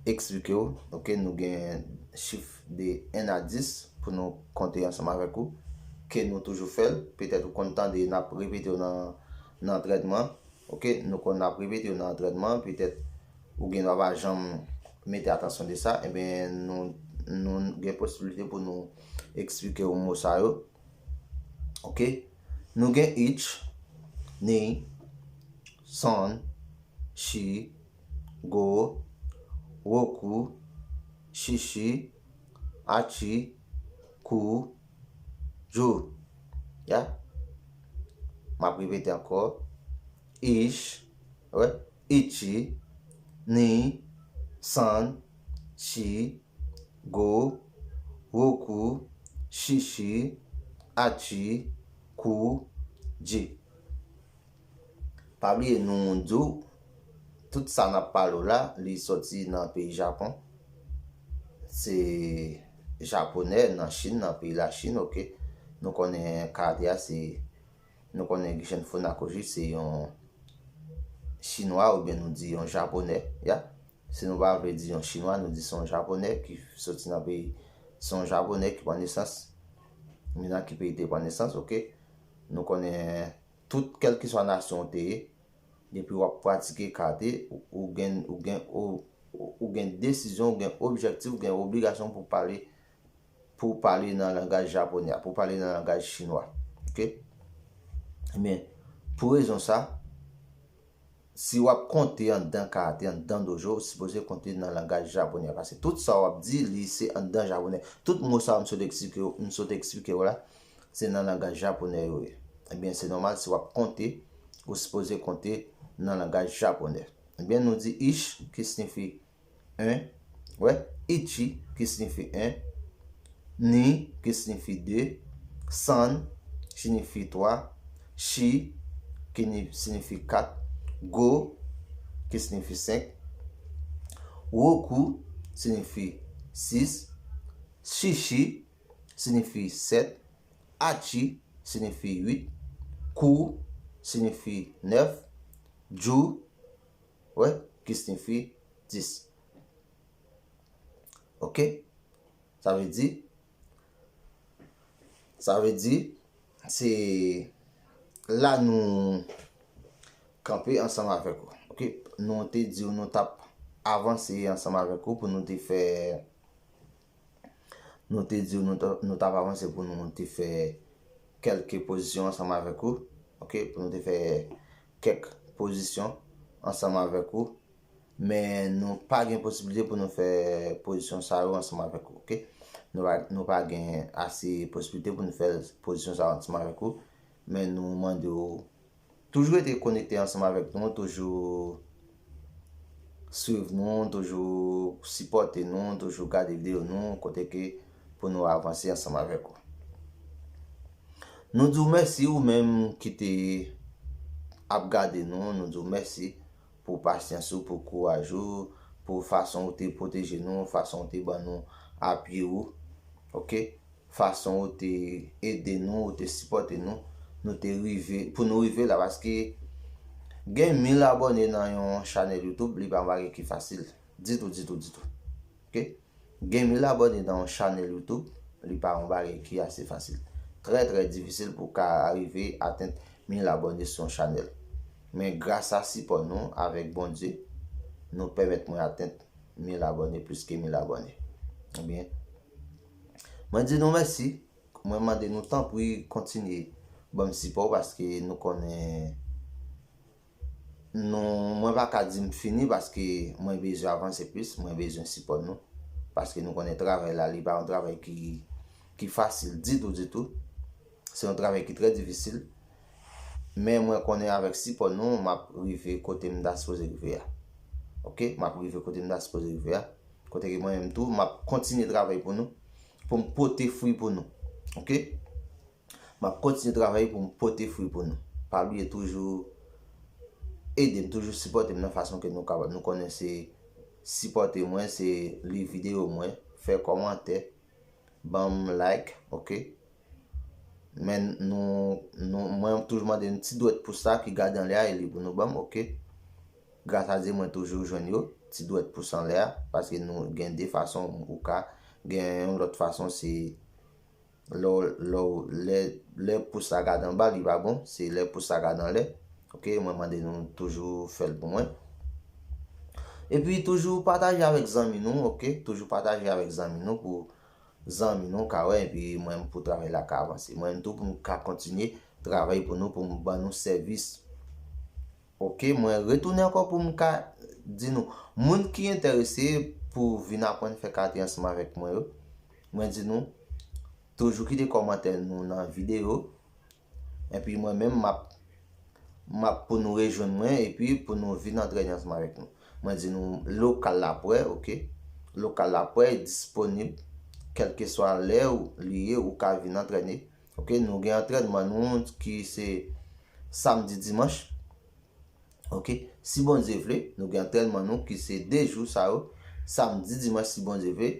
eksplike w. Oke, nou gen chif de en a dis. pou nou konte ansanm avèk ou, ke nou toujou fè l. Petèt ou konn tande n ap repete yo nan, nan antrènman. Ok, nou konn ap repete yo nan antrènman. Petèt ou gen dwa pa janm mete atansyon de sa. Ebyen, nou, nou gen posiblite pou nou eksplike w mo sa yo. Ok, nou gen ich, ni, san, chi, go, woku, chichi, achi, ku, ju. Ya. M ap repete ankò. Ich, wè, ichi, ni, san, chi, go, woku, chichi, achi, ku, ji. Pa bliye nou di w, tout sa n ap pale w la, li soti nan peyi Japon. Se japonè nan Chin, nan peyi Lachin, ok. Nou konnen karate a se, nou konnen Gishin Funakoshi se yon chinwa oubyen nou di yon japonè, ya. Si nou pa vle di yon chinwa, nou di se yon japonè ki soti nan peyi, se yon japonè ki pran nesans. Men nan ki peyi te pran nesans, ok. Nou konnen tout, kèlkeswa nasyon w te ye, depi w ap pratike karate, ou, ou gen, ou gen, ou, ou, ou gen desizyon, ou gen objektif, ou gen obligasyon pou pale, pou pale nan langaj japonè a, pou pale nan langaj chinwa. Ok? Ebyen, pou rezon sa, si w ap konte anndan karate, anndan dojo, ou sipoze konte nan langaj japonè a, paske tout sa w ap di, li se anndan japonè. Tout mo sa yo m sot eksplike w, m sot eksplike w la, se nan langaj japonè yo ye. Ebyen, se nòmal si w ap konte, ou sipoze konte nan langaj japonè. Ebyen, nou di ich, ki siyifi en, wè, ichi, ki siyifi en, ni, ki siyifi de, san, siyifi twa, chi, ki ni, siyifi kat, go, ki siyifi senk, woku, siyifi sis, chichi, siyifi sèt, achi, siyifi uit, ku, siyifi nèf, ju, wè, ki siyifi dis. Ok? Sa vle di, sa vle di, se la nou kanpe ansanm avèk ou. Ok? Nou te di w nou t ap avanse ansanm avèk ou pou nou te fè, nou te di w nou t, nou t ap avanse pou nou te fè kèlke pozisyon ansanm avèk ou. Ok? Pou nou te fè kèk pozisyon ansanm avèk ou. Men nou pa gen posiblite pou nou fè pozisyon sa yo ansanm avèk ou, ok? Nou pa, nou pa gen ase posiblite pou nou fè pozisyon sa yo ansanm avèk ou. Men nou mande w toujou rete konekte ansanm avèk nou, toujou swiv nou, toujou sipòte nou, toujou gade videyo nou, kote ke pou nou avanse ansanm avèk ou. Nou di w mèsi ou menm ki te ap gade nou, nou di w mèsi pou pasyans ou, pou kouraj ou, pou fason ou te pwoteje nou, fason ou te ban nou apui ou, ok? Fason ou te ede nou, ou te sipòte nou, nou te rive, pou nou rive la, paske gen mil abòne nan yon chanèl YouTube, li pa yon bagay ki fasil, ditou, ditou, ditou. Ok? Gen mil abòne nan yon chanèl YouTube, li pa yon bagay ki ase fasil. Trè, trè difisil pou w ka rive atenn mil abòne sou yon chanèl. Men gras a sipò nou avèk Bondye, nou pèmèt mwen atenn mil abòne, plis ke mil abòne. Ebyen, mwen di nou mèsi, mwen mande nou tanpri kontinye ban m sipò paske nou konnen nou, mwen pa ka di m fini paske mwen bezwen avanse plis, mwen bezwen sipò nou. Paske nou konnen travay la, li pa yon travay ki, ki fasil ditou, ditou. Se yon travay ki trè difisil. Men mwen konnen avèk sipò nou, m ap rive kote m ta sipoze rive a. Ok? M ap rive kote m ta sipoze rive a. Kote ke mwen menm tou, m ap kontinye travay pou nou, pou m pote fwi pou nou. Ok? M ap kontinye travay pou m pote fwi pou nou. Pa bliye toujou ede m, toujou sipòte m nan fason ke nou kapab. Nou konnen se sipòte mwen, se li videyo mwen, fè kòmantè, ban m like, ok? Men nou, nou, mwen toujou mande yon ti dwèt pous la ki gade anlè a, e li pou nou ban m, ok? Gras a Dye, mwen toujou jwenn yo, ti dwèt pous anlè a, paske nou gen de fason ou ka, gen yon lòt fason se Lè w- lè w- lè lè pous la gade anba, li pa bon, se lè pous la gade anlè. Ok, mwen mande nou toujou fè l pou mwen. Epi toujou pataje avèk zanmi nou, ok? Toujou pataje avèk zanmi nou pou zanmi nou ka wè, epi mwen menm pou travay la ka avanse. Mwen menm tou pou m ka kontinye travay pou nou, pou m ban nou sèvis. Ok, mwen retounen ankò pou m ka di nou, moun ki enterese pou vin aprann fè katye ansanm avèk mwen yo, mwen di nou, toujou kite kòmantè nou nan videyo, epi mwen menm m ap m ap pou nou rejwenn mwen epi pou nou vin antrene ansanm avèk nou. Mwen di nou lokal la prè, ok? Lokal la prè, disponib, kèlkeswa lè ou li ye, ou ka vin antrene. Ok, nou gen antrènman nou ki se samdi, dimanch. Ok, si Bondye vle, nou gen antrènman nou ki se de jou sa yo, samdi, dimanch, si Bondye vle.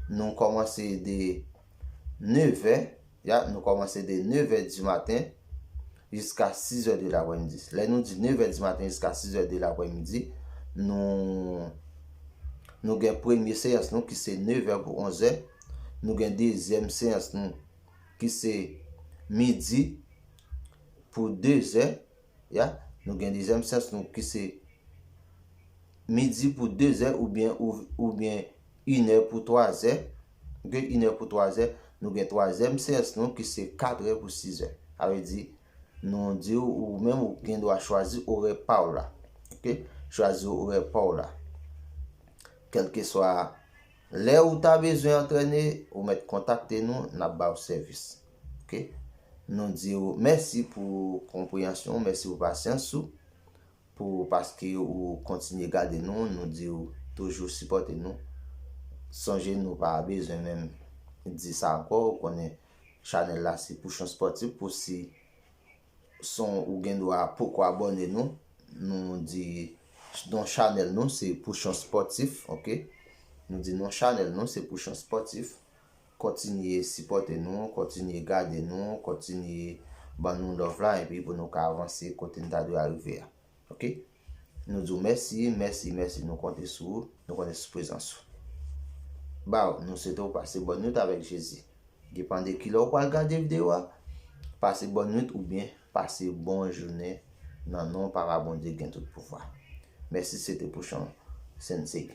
Nou kòmanse de nevè, ya, nou kòmanse de nevè di maten jiska sizè de laprèmidi. Lè nou di nevè di maten jiska sizè de laprèmidi, nou nou gen premye seyans nou ki se nevè pou onzè. Nou gen dezyèm seyans nou ki se midi pou dezè. Ya, nou gen dezyèm seyans nou ki se midi pou dezè oubyen ou- oubyen inè pou twazè. Ok, inè pou twazè. Nou gen twazyèm seyans nou ki se katrè pou sizè. Sa vle di, nou di w, ou menm ou gen dwa chwazi orè pa w la. Ok, chwazi orè pa w la. Kèlkeswa lè ou ta bezwen antrene, ou mèt kontakte nou, n ap ba w sèvis. Ok, nou di w mèsi pou konpreyansyon, mèsi pou pasyans ou, pou paske ou kontinye gade nou, nou di w toujou sipòte nou. Sonje nou pa bezwen menm di sa ankò, ou konnen chanèl la se Pouchon Spòtif, pou si son ou gen dwa poko abòne nou, nou di non chanèl nou se Pouchon Spòtif, ok? Nou di non chanèl nou se Pouchon Spòtif. Kontinye sipòte nou, kontinye gade nou, kontinye ban nou love la, epi pou nou ka avanse kote n ta dwe arive a. Ok? Nou di w mèsi, mèsi, mèsi, nou konte sou ou, nou konte sou prezans ou. Baw, nou swete w pase bòn nwit avèk Jezi. Depann de kilè w pral gade videyo a, pase bòn nwit oubyen pase bon jounen nan non Papa Bondye ki gen tout pouvwa. Mèsi, se te Pouchon Sensei.